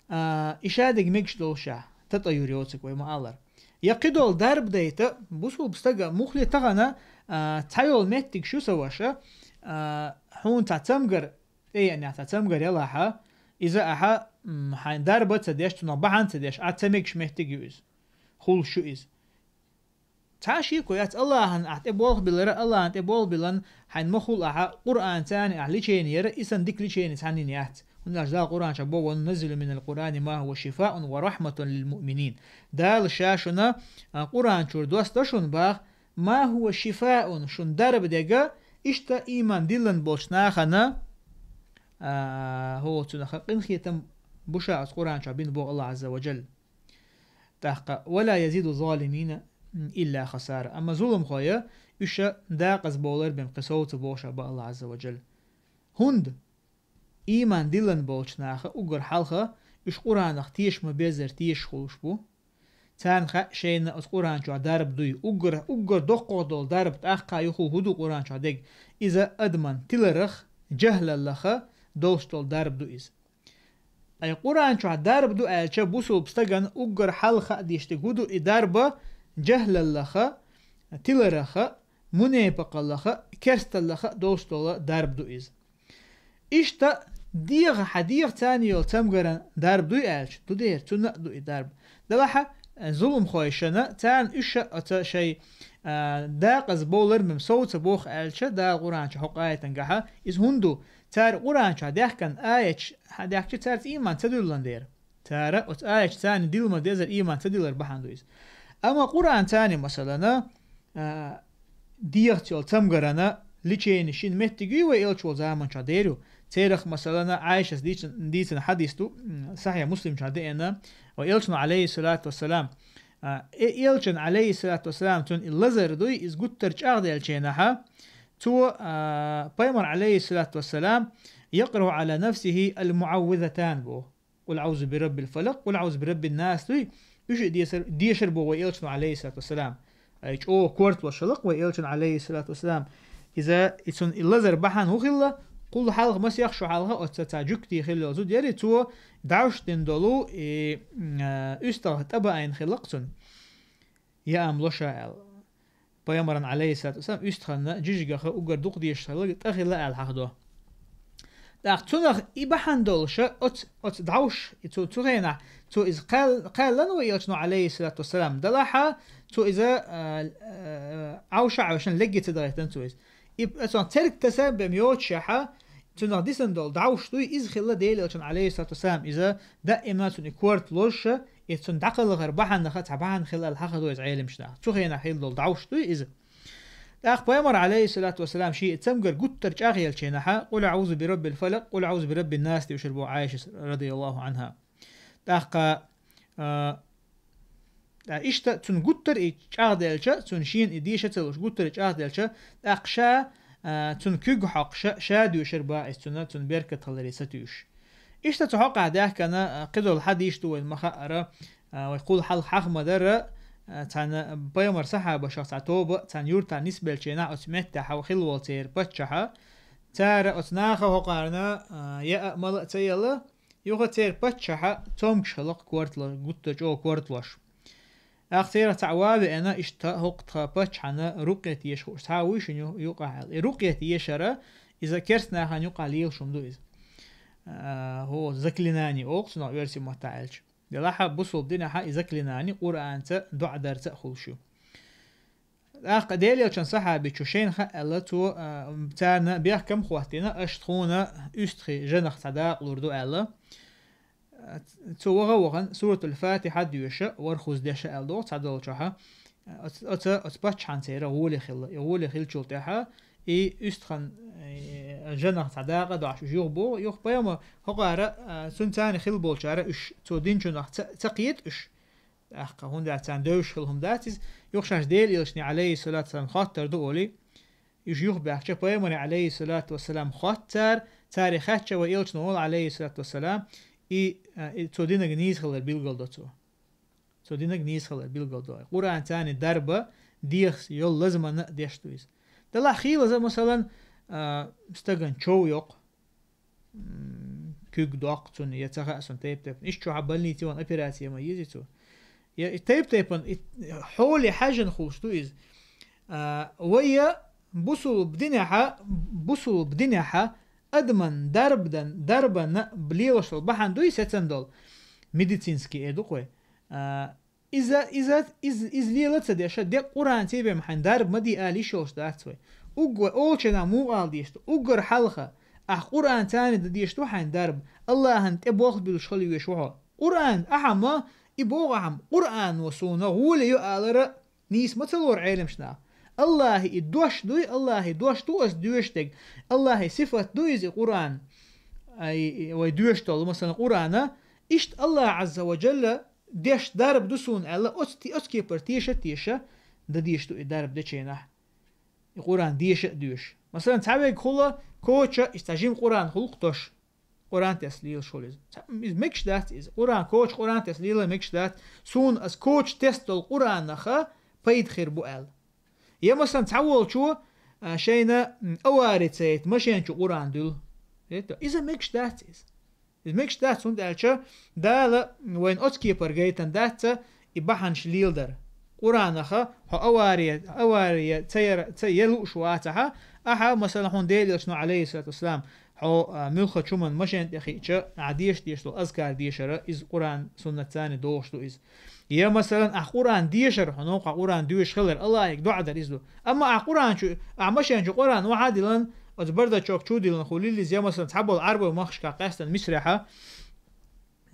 а, и шадерг мегаш долуш, татӀайюр йоцург вай ма-аллара. Я кхидолу дарба дайта, бусулба стага мухле тахана, а, цхьайолу меттигаш ю сан ваша, а, хьуна цхьа цамгар тӀееанехь, цхьа цамгар ялахьа, иза ахьа, м, хьайн дарба а ца деш, цунах бахьана а ца деш, а ца мегаш меттиг ю иза. Хуьлуш ю иза. Цхьа а шеко яц Аллахьан ахь тӀе болх биллара, Аллахьан тӀе болх биллан, хьайн ма хуьлу ахьа, Къуръан царна ахь лечение яра, и сан дика лечение цхьаннина яц. ХӀунда аьлча Дала Къуръан чохь боху: «Ва нуназзилу минал Къуръани ма хӀува шифаун ва рахьматун лил муъминин». Дала ша шуна, а, Къуръан чуьра доста шуна баха, «Ма хӀува шифаун», шун дарба дега, иштта ийман диллан болчу нахана, а, хӀо цунаха къинхетам бу ша оцу Къуръан чохь бина боху Аллахь Азза ва Джалла. ТӀаккха: «Ва ла язиду залимина илла хасара». Амма зуламхоя уьш дакъаза бовлар бен кхин сов ца бохуш а бан Аллахь Азза ва Джалла. ХӀунда? Ийман диллан болчу наха уггар хьалха уьш Къуръанах теша ма-беззара тешаш хуьлуш бу. Царна хаьа шайна оцу Къуръан чохь дарба дуй. Уггар, уггар доккхох долу дарба тӀаккха а юху хӀу ду Къуръан чохь дег. Иза адаман тиларах, жахӀлаллаха долуш долу дарба ду иза. Ай Къуръан чохь дарба ду аьлча, бусулба стагана уггар хьалха а деш дерг хӀу ду и дарба, жахӀлаллаха, тилараха, мунепакъаллаха, керсталлаха долуш долу дарба ду иза. Иштта дегӀа, хьан дегӀа царна йолу цамгаран дарба дуй аьлча, ду дера, цунна а ду и дарба. Делахьа, зуламхойшана, царна уьш а оца шай, а, дакъаза бовлар мем сов ца боху аьлча, Дала Къуръан чу хьокъу аятангахьа, иза хӀунда ду? Цара Къуръан чохь даьхкан аяташ хьан даьхкича, цаьрца ийман ца дуьллан дера. Цара оцу аяташ царна дилма дезар ийман ца дилар бахьана ду иза. Амма Къуръан царна, масалана, а, дегӀаца йолу цамгарана лечение шина меттиг ю вай элча волу заман чохь дер ю. Церах, масалана, Ӏайшас дийцина, дийцина хьадис ду, м, Сахьихь Муслим чохь деана, вай элчано, алейхиссалату вассалам, а, э, элчан, алейхиссалату вассалам, цунна и лазар дуй, иза гуттар чӀагӀделченахьа, цо, а, пайхамар, алейхиссалату вассалам, якъру ала нафсихи ал-муъаввизатан боху. «Къул аъузу би раббил фалакъ», «Къул аъузу би раббин нас» дуй, уьш а десар, дешар бу вай элчано, алейхиссалату вассалам. Ай, чӀогӀа корталуш хилла вай элчано, алейхиссалату вассалам. Иза, и цунна и лазар бахьана хӀу хилла, кхул хьалха масех шо хьалха оцца цхьа жуьгти хилла йолу зуда яри, цо дӀовш дина долу, и, м, а, уьстагӀа тӀаба айна хилла цунна. Я ам лоша аьлла. Пайхамаран, алейхиссалату вассалам, уьстагӀанна жижигаха уггар дукха дешаш хилла, тӀа хилла аьлла хьахдо. ТӀаккха цунах и бахьана долуша, оц, оц дӀовш, и цу, цу хенахь, цо иза кхаьл-, кхаьллан вай элчано, алейхиссалату вассалам, далахьа, цо иза, а, а, Ӏовша Ӏовшан легги ца дахийтан цо иза. И, оцунах церг таса бем йоцушехьа, цунах дисан долу дӀовш дуй, иза хилла Делан элчан, алейхиссалату вассалам, иза даима цунна и корта лозуша, и цунна дӀакхалхар бахьанаха цхьа бахьана хилла аьлла хьахдо иза Ӏеламчу наха. Цу хенахь хилла долу дӀовш дуй иза. ТӀаккха пайхамар, алейхиссалату вассалам, ши цамгар гуттар чӀагӀъелченахьа, «Къул аъузу би раббил фалакъ, къул аъузу би раббин нас», дешар бу Ӏайшас, радияллаху анхьа. ТӀаккха, а, а, иштта цунна гуттар и чӀагӀделча, цунна шена и деша ца луш, гуттар и чӀагӀделча, тӀаккха ша, а, цунна куьг хьокхуша, ша доьшар бу иза цунна, цунна беркат хиларе сатуьйсуш. Иштта цу хьокъехь даьхкана, а, кхидолу хьадийш ду вайн ма хаъара, а, вай кхул хьалха хьаха ма дара, а, цхьана пайхамар сахьабашах цхьа тоба, цхьана юьртахь нисбелченахь оцу меттехь хилла волу церан паччахьа. Цара оцу наха хӀокхарна, а, яа а, мала а ца елла, юха церан паччахьа цомгуш хилла кху кортало-, гуттар чӀогӀа корталуш. Ахь церах цхьаъ ван а веана, иштта хӀокху тхан паччахьана рукъет еша хууш цхьа а вуй шуна ю-, юкъахь аьлла. И рукъет ешара, иза керст нахана юкъахь лелаш хӀума ду иза. А, хӀо, заклинание олу цунах оьрсийн маттахь аьлча. Делахьа бусулба динехьа и заклинание Къуръанца, доӀа дарца а хуьлуш ю. ТӀаккха Делан элчан сахьабичо шайна хаьа аьлла, цо, а, царна бехкам а хӀоттийна, аша тхуна уьстагӀий жанах цхьа дакъа лур ду аьлла. Цо ваха-вахана Суратуль-Фатихьа доьша, вархуз деша аьлла догӀу цхьадолчохьа. Оц-, оца, оц паччахьан церан гӀоле хилла. И гӀоле хилчул тӀехьа, и уьстхан, э, жанах цхьа дакъа дохьаш уж юха бу, юха пайхамар хӀокхара, а, цун царна хилла болчара уж цо динчунах ца, ца кхета уж. ТӀаккха хӀунда аьлча царна девзаш хилла хӀума дац иза, юха шаьш Дела элчане, Ӏалайхи ссалату вассалам, хоттар ду олий, уж юха баьхча, пайхамаре, Ӏалайхи ссалату вассалам, хоттар, царе хаьттача, вай элчано оал, Ӏалайхи ссалату вассалам, и, а, и цо динага нийса хилар билгал до цо. Цо динага нийса хилар билгал до. Къуръан царна дарба дехас йола лазамана деш ду иза. Далахь хийла лазам, масалан, а, стаган чов йокх, м, куьг доккху цунна, я ца хаьа цунна тайп-тайпана. Иштта чохьа больнице ван операци ма еза цо. Я и тайп-тайпана, и хьоле хьаьжжина хулаш ду иза. А, вай я бусулба динехьа, бусулба динехьа адаман дарбдан, дарбана лелаш дола бахьана дуй сецан дола. Медицинский э ду кхой. А, иза, иза, из, из лела ца деша, декъ Къуръан цебем хьайн дарба ма ди ала йиш йолаш дац вай. Уггар олчена мукъал дешта, уггар хьалха, ахь Къуръан царна да дешта ва хьайн дарба, Аллахьан тӀе болх билуш хила веш ва хьо. Къуръан, ахьа ма, и богӀа хьама, Къуръано суна гӀоле ю алара, нийса ма ца лора Ӏеламаш наха. Аллахьи и дош дуй, Аллахьи дош ду ас доьшдерг. Аллахьи сифат ду иза и Къуръан. Ай, и вай доьшдолу, масалан, Къуръана, иштта Аллахь Ӏазза ва Джалла деш дарба ду суна аьлла, оцу те-, оцу кепара теша а теша, да деш ду и дарба деченахь. И Къуръан деша а доьша. Масалан, цхьаверг хула коча, иштта жим Къуръан хулкх дош. Къуръан тес лелаш хула иза. Ца-, иза мегаш дац иза. Къуръан коча, Къуръан тес лела мегаш дац. Суна ас коча тес долу Къуръанаха пайда хир бу аьлла. Я, масалан, цхьаволчо, а, шайна, м, авари ца яйта, машен чу Къуръан дуьллу. Иза мегаш дац иза. Иза мегаш дац, хӀунда аьлча Дала вайна оцу кепара гайтан дац ца и бахьанаш леладар. Къуръанаха хьо авария, авария ца яр-, ца я лууш вацахьа, ахьа, масалан, хьуна Дела элчано, Ӏалайхи ссалату вассалам, хьо, а, муьлххачу хӀуман машен тӀе хиъча, ахьа деша дешдолу азкар дешара, иза Къуръан суннат царна догӀуш ду иза. Я, масалан, ахь Къуръан дешар, хьо новкъа Къуръан доьшуш хилар, Аллахьига доӀа дар иза ду. Амма ахь Къуръан чу, ахь машен чу Къуръан вахьа дилан, оцу бардачок чу дилан хулил иза, я, масалан, цхьаболу Ӏарбой махкашка къаьстан Мисрехьа,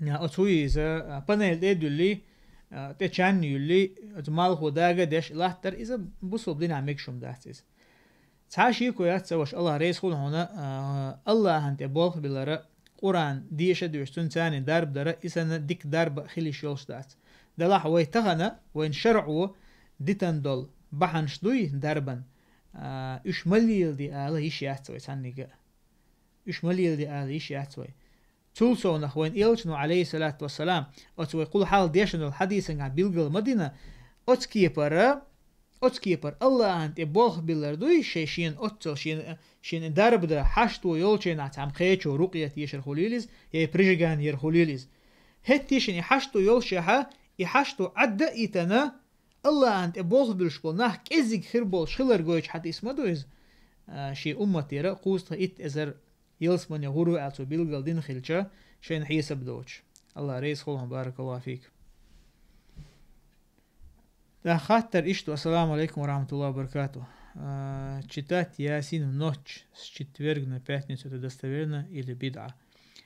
а, оцу хӀуй иза, а, панель тӀе а дуьллий, а, тӀе чан а юьллий, оцу малхо дага а деш, латтар иза бусулба динахь мегаш хӀума дац иза. Цхьа шеко яц ца ваш, Аллахь реза хула хьуна, а, Аллахьан тӀе болх билара, Къуръан деша а доьшу, цунна царна дарба дара, и санна дика дарба хила йиш йолуш дац. Делахь вай тахана, вайн шарӀо дитан долу бахьанаш дуй дарбан, а, уьш ма леладе ала йиш яц вай цхьаннига а. Уьш ма леладе ала йиш яц вай. Цул совнах вайн элчано, Ӏалайхи ссалату вассалам, оцу вай кхул хьалха дешна долу хьадисангахь билгал ма дина, оцу кепара, оцу кепара Аллахьан тӀе болх биллар дуй, шайн шена оццал, шена, шена дарба дан хьашто йолчийнахь цхьамма кхечо рукъя тешар хулийла иза, я и прижигание яр хулийла иза. ХӀетте шена и хьашто йолчехьа, и хьашто Ӏадда а йитана, Аллахьан тӀе болх буьлуш болу нах кӀеззиг хир болуш хилар гойтуш хьадис ма ду иза. А, шен умматера кхузткъа итт эзар ялсамане гӀур ву аьлла цо билгал дина хилча, шайна хьесап доцуш. Аллахь реза хула хьуна, баракаллаху фик. ТӀаккха хаттар иштта: «Ассаламу алейкум ва рахматуллахи ва баракатух. А, читать Ясин в ночь с четверг на пятницу — это достоверно или бид'а?»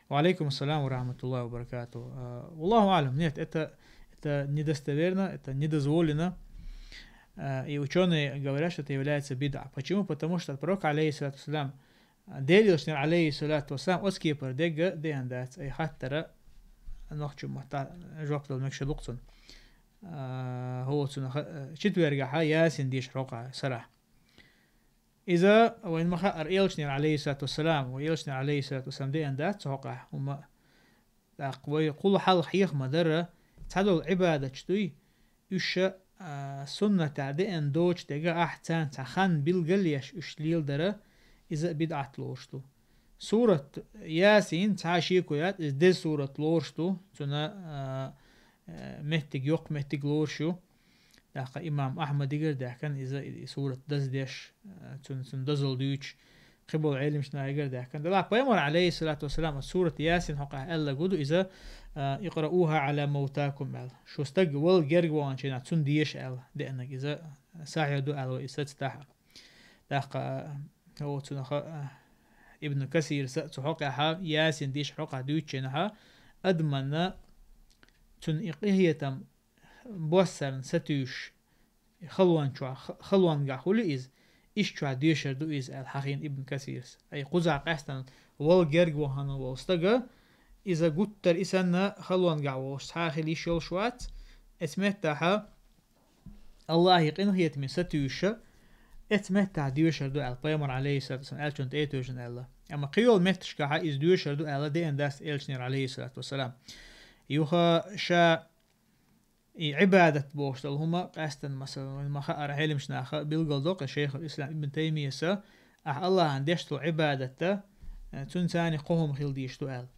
Ва алейкум ассалам ва рахматуллахи ва баракатух. А, валлаху алям, нет, это, это недостоверно, это недозволено. А, и учёные говорят, что это является бид'а. Почему? Потому что от пророка, алейхиссалату вассалам, Дела элчанера, алейхиссалату вассалам, оцу кепара дерг деана дац. Ай хаттара нохчийн маттахь жоп дала мегаш ду-кх цунна. А, хӀо цунах, а, четвергахьа Ясин дешар хӀокхахь сарахь. Иза вайна ма-хаъара, элчанера, алейхиссалату вассалам, вай элчанера, алейхиссалату вассалам, деана дац цу хӀокхахь хӀума. ТӀаккха вай кхул хьалха хьеха ма-дарра, цхьадолу Ӏибадаташ дуй, уьш, а, суннатехь деана доцуш дерг ахь царна цхьа хан билгал а еш уьш леладара, иза а бидӀат лоруш ду. Сурат Ясин, цхьа а шеко яц, иза деза сурат лоруш ду, цуьнан, а, э, меттиг, йоккха меттиг лоруш ю. ТӀаккха имам Ахьмадигара даьхкина иза и, и сурат даздеш, э, цунна, цунна дозалла дуьйцуш, кхиболу Ӏеламнахьигара даьхкина. Делахь пайхамара, алейхиссалату вассалам, сурат Ясин хӀокхахь аьлларг хӀун ду иза, э, «Икърауха Ӏала мавтакум» аьлла. Шу стаг вала герга ваханчу хенахь цунна деша аьлла, деанарг иза сахьихь ду аьлла вай иза сацадахь. ТӀаккха, э, хӀо цунах, э, Ибн Касирас а цу хӀокхахь Ясин дешар хӀокхахь дуьйцучу хенахь, адаманна цунна и къинхетам боссарна сатуьйсуш, халончохь, халонгахь хуьлу иза, иштта чохь доьшур ду иза аьлла хьахийна Ибн Касирас. Ай кхузахь къаьстина вала герга вахана волу стага, иза гуттар и санна халонгахь волуш цхьа а хила йиш йолуш вац, эцу меттахьа Аллахьи къинхетаме сатуьйсуша, эцу меттахь доьшур ду аьлла, пайхамар, алейхиссалату вассалам, аьллачунна тӀе а тоьшна аьлла. Амма кхийолу метташкахьа иза доьшур ду аьлла, деана дац элчанера, алейхиссалату вассалам. Юха ша и Ӏибадат бохуш долу хӀума, къаьстина, масала, вайн ма хаара, хьелимаш наха билгал до кхе шайхул ислам Ибн Таймияса, ахьа Аллахьан деш долу Ӏибадатта, э, цуьнан царна кхо хӀума хила дийш ду аьлла.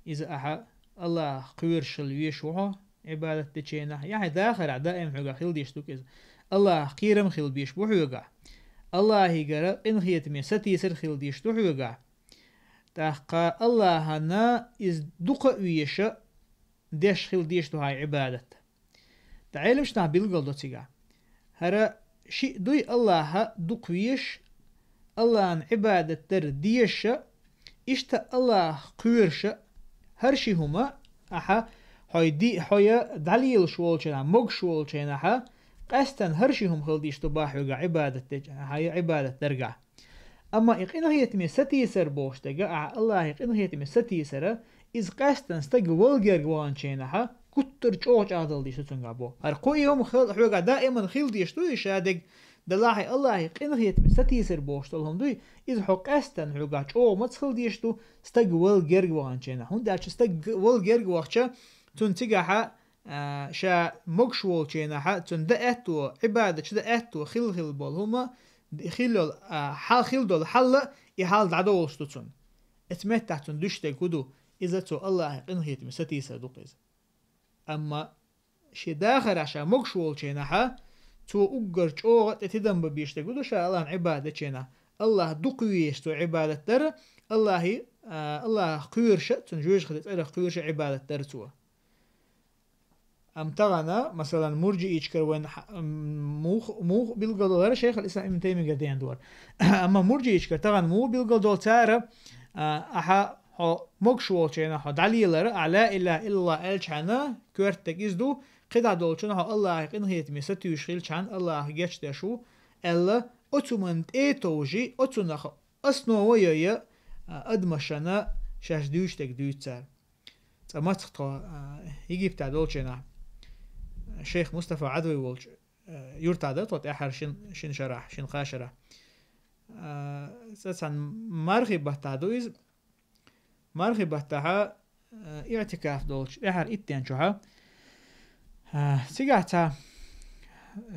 Иза ахьа Аллахьах кхоьруш хила веш ву хьо, Ӏибадат деченахь, я хьайн дахарехь даим хьоьгахь хила дийш ду иза. Аллахьах кхерам хила беш бу хьоьгахь. Аллахьигара къинхетаме сатийсар хила дийш ду хьоьгахь. ТӀаккха Аллахьана иза дукха а веша, деш хила дийш ду хьайн Ӏибадат. Ткъа Ӏеламаш нах билгал до цигахь. ХӀара шиъ дуй Аллахьа дукха веш, Аллахьан Ӏибадат дар деша, иштта Аллахьах кхоьруша, хӀара ши хӀума, ахьа, хьой ди-, хьоя дӀалелаш волченахь, могуш волченахьа, къаьстина хӀара ши хӀума хила дийш ду бах хьоьгахь Ӏибадат деча-, хьайн Ӏибадат даргахь. Амма и къинхетаме сатийсар бохуш дерг, ахьа Аллахье къинхетаме сатийсара, иза къаьстина стаг вала герга ваханченахьа, гуттар чӀогӀа чӀагӀдала дийш ду цуьнгахь бо. ХӀара кхо и хӀума хел-, хьоьгахь даиман хила дийш дуй, ша дерг, делахь и Аллахье къинхетаме сатийсар бохуш долу хӀума дуй, иза хьо къаьстина хьоьгахь чӀогӀа маца хила дийш ду, стаг вала герга ваханченахь. ХӀунда аьлча стаг вала герга вахча, цунна цигахьа а, ша могуш волченахьа, цунна дан аьтто, Ӏибадатчу дан аьтто хилла-хилла болу хӀума, хилла йолу, а, хьал-, хилла долу хьалла, и хьал дӀадолуш ду цунна. Эцу меттахь цунна дуьш дерг хӀун ду? Иза цо Аллахье къинхетаме сатийсар ду-кх иза. Амма шен дахарехь ша могуш волченахьа, цо уггар чӀогӀа тӀе тидам бан бийш дерг хӀун ду ша Аллахьан Ӏибадат деченахь? Аллахь дукха везаш цо Ӏибадат дара, Аллахье, а, Аллахьах кхоьруша, цунна жоьжахате цӀарах кхоьруша Ӏибадат дара цо. Амма тахана, масалан, мурджиичкара вайн хьа-, м, мух-, мух билгалдолара шайхал ислам Ибн Таймигара деана дора. Амма мурджиичкара тахана мух билгалдолу цара, а, ахьа хьо могуш волченахь хьо дӀалелара, ахьа ла илаха иллаллах аьлчхьана, коьртаг иза ду, кхидӀа долчунна хьо Аллахье къинхетаме сатуьйсуш хилчхьана, Аллахь гечдеш ву, аьлла, оцу хӀуманна тӀе а товжий, оцунах основа а йойя, а, адамашна шаьш дуьйцуш дерг дуьйцу цара. Цкъа мацах тхо, а, Египтехь долченахь, шайх Мустафа Ӏадвай волчу, а, юьртахь дара тхо тӀаьххьара шин, шин шарахь, шин кхаа шарахь. А, цкъа цхьана мархи баттахь ду иза. Мархи баттахьа, а, иӀтикаф долчу тӀаьххьара иттен чохьа. А, цигахь цхьа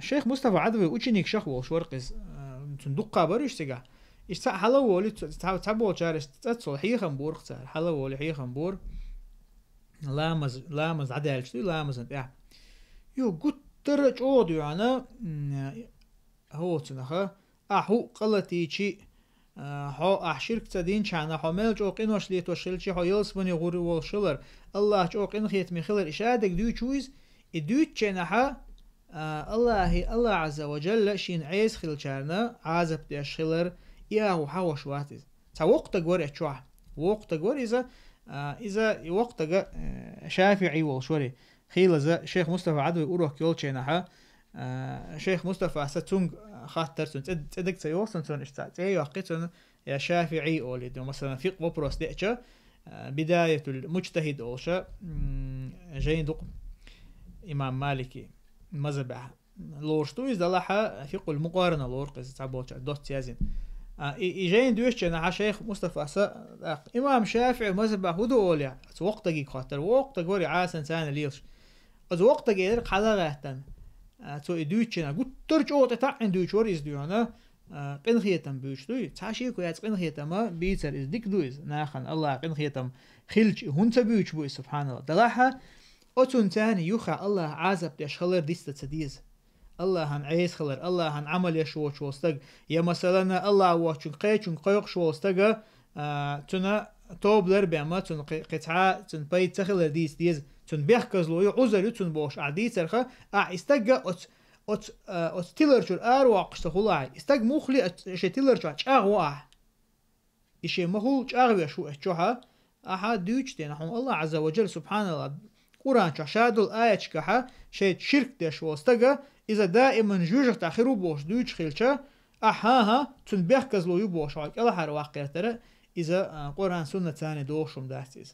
шайх Мустафа Ӏадвай ученикашах волуш вара иза, а, цунна дуккха бара уьш цигахь. Иштта цхьаъ хьала а волий, ц-, цхьа-, цхьаболчара иштта цӀа цо хьехам бора-кх цара. Хьала а волий, хьехам бора. Ламаз, ламаз дӀадаьлча дуй, ламазан тӀехь. Юха гуттара а чӀогӀа дуьхьана, м, хӀоцунаха, ахьа хӀуъа къа латийчи, а, хьо ахьа ширк ца динчхьана, хьо мел чӀогӀа къинош летош хилчи, хьо ялсамане гӀур волуш хилар, Аллахь чӀогӀа къинхетаме хилар, и ша дерг дуьйцуш ву иза, и дуьйцученахьа, а, Аллахьи, Аллахь Ӏазза ва Джалла шена Ӏеса хилчарна Ӏазап деш хилар, и агӀо хьахош вац иза. Цхьа воккха стаг вара эцу чохь. Воккха стаг вара иза, а, иза и воккха стага, э, ШафиӀи волуш вара. Хийлаза шайх Мустафа Ӏадвай урок йолченахьа, а, шайх Мустафа аса цунга хаттар цунна, цӀе, цӀе дага ца йоху цунна, цунна иштта цӀе а йоккхи цунна, я ШафиӀи олий, ду, масалан, фикъ вопрос деача, а, Бидаятул Муджтахид олуша, м, жайн ду-кх имам Малики мазхабехь. Лоруш ду иза, делахьа, фикъул мукъарана лору-кх иза цхьаболчара доцца яздина. А, и, и жайна доьшученахьа шайх Мустафа аса, а, имам ШафиӀи мазхабехь хӀун ду олий, оцу воккха стаге хаттар, воккха стаг вара и Ӏасан царна лелаш. Оцу воккха стаге элира хьала а гӀаьттина. А, цо и дуьйцученахь, гуттар а чӀогӀа тӀе таӀийна дуьйцуш вара иза дуьйхьана, а, къинхетам буьйцуш дуй. Цхьа шеко яц къинхетама бийцар иза, дика ду иза. Нахана Аллахьа къинхетам хилча, и хӀунда ца буьйцуш бу иза, субхьаналлахӀ. Делахьа, оцунна царна юххехь Аллахь Ӏазап деш хилар диц дан ца деза. Аллахьан Ӏеса хилар, Аллахьан Ӏамал еш воцуш волу стаг, я, масалана, Аллахь воцчунга кхечунга кхойкхуш волу стага, а, цунна тоба лар бен ма, цунна кхи-, кхин цхьа, цунна пайда ца хилар дийца деза, цунна бехказло ю, Ӏузар ю цунна бохуш ахь дийцарха, ахь и стагга оцу, оцу, а, оцу тилар чуьра аравоккхуш ца хуьлу ахь. И стаг муххале а шен тилар чохь чӀагӀву ахь. И шен ма-хуьллу чӀагӀвеш ву эцу чохьа, ахьа дуьйцуш дена хьуна Аллах Ӏазза ва Джалла, субхьаналлахӀ, Къуръан чохь шадолу аяташкахьа шайца ширк деш волу стага, иза даиман жоьжахатехь хир ву бохуш дуьйцуш хилча, ахьа, хӀан-хӀа, цунна бехказло ю бохуш хьо кӀелхьара ваккха гӀертара, иза, а, Къуръан-суннатца догӀуш хӀума дац иза.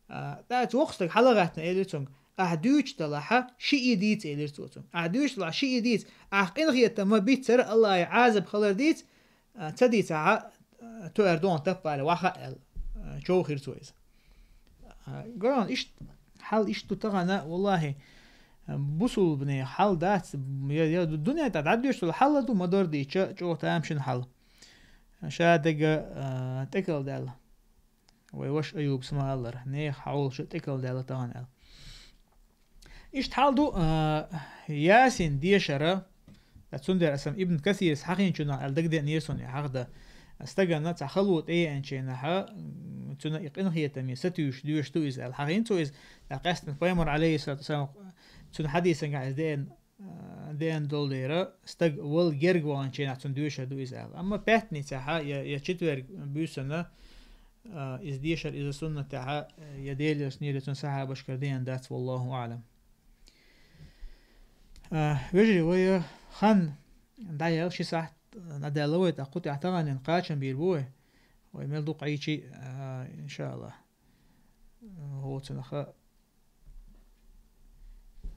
А, тӀаккха воккха стаг хьала а гӀаьттина, элира цуьнга: «Ахьа дуьйцуш делахь, шиъ дийца», — элира цо цуьнга. «Ахьа дуьйцуш делахь, шиъ дийца. Ахь къинхетам ма биццара, Аллахьан Ӏазап хилар дийца, а, ца дийцахь, а, тоьар догӀун таппале ваха», — аьлла, а, човхира цо иза. А, гуьран, иштта хьал иштта ду тахана, валлахӀи, а, бусулбане хьал дац, я, я дуьнен тӀе дӀадоьшуш долу хьал а ду, ма дардийча, чӀогӀа тамашийна хьал. Ша дага, а, тӀекалдаьлла. Вай ваша Аюбас ма-аллара, нехан хьолаша тӀекалдаьлла тахана аьлла. Иштта хьал ду, а, Ясин дешара, ткъа цундела аса Ибн Касирас хьахийначунах аьлла дагадеанера суна и хьахда. Стагана цхьа хало тӀееанчийнахьа, м, цуьнан и къинхетаме сатуьйсуш доьшуш ду иза аьлла хьахийна цо иза. ТӀаккха къаьстина Пайхамар, Ӏалайхиссалату вассалам, цуьнан хьадисангахь иза деана, а, деана долу дера, стаг валла герга ваханчийнахь цунна доьшур ду иза аьлла. Амма пятницахьа я, я четверг буьйсанна, а, иза дешар, иза суннатехьа, я Делан Элчанера, я цуьнан сахьабашкара деана дац, валлахӀу аӀлам. А, вежарий, вай хан дӀаяьлла, ши сахьт дӀадаьлла вай, тӀаккха кху тӀехь таханлерчу кхачам бийр бу вай. Вай мел дукха Ӏийчи, а, иншааллахӀ. ХӀоцунах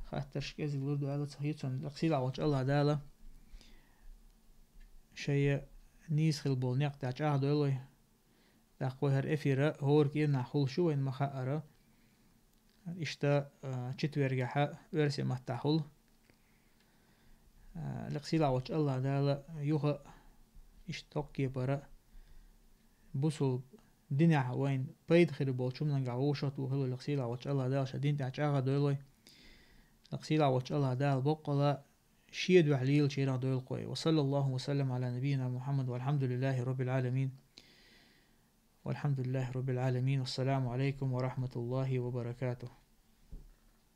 хаттарш кӀезиг лур ду аьлла ца хета суна, лекха сийлахь волчу Аллах Дала шайн нийса хила болу некъ тӀехь чӀагӀдойла вай. ТӀаккха вай хӀара эфир хӀора кӀирнахь хуьлуш ю вайна ма-хаъара. Иштта, а, четвергехьа оьрсийн маттахь хуьлу. А, лекха сийлахь волчу Аллах Дала юха а иштта доккха кепара бусул динехь вайна пайда хир болчу хӀуманангахь вовшахтухула, лекха сийлахь волчу Аллах Дала шайн дин тӀехь чӀагӀдойла вай. Лекха сийлахь волчу Аллах Дала боккъала шен дуьхьа лелачарах дойла вай. Ва саллаллаху ва саллам Ӏала набийина Мухьаммад, валхьамдулиллахӀи роббил Ӏаламин. ВалхьамдулиллахӀи роббил Ӏаламин. Вассаламу Ӏалайкум ва рахьматуллахӀи ва баракатухӀ.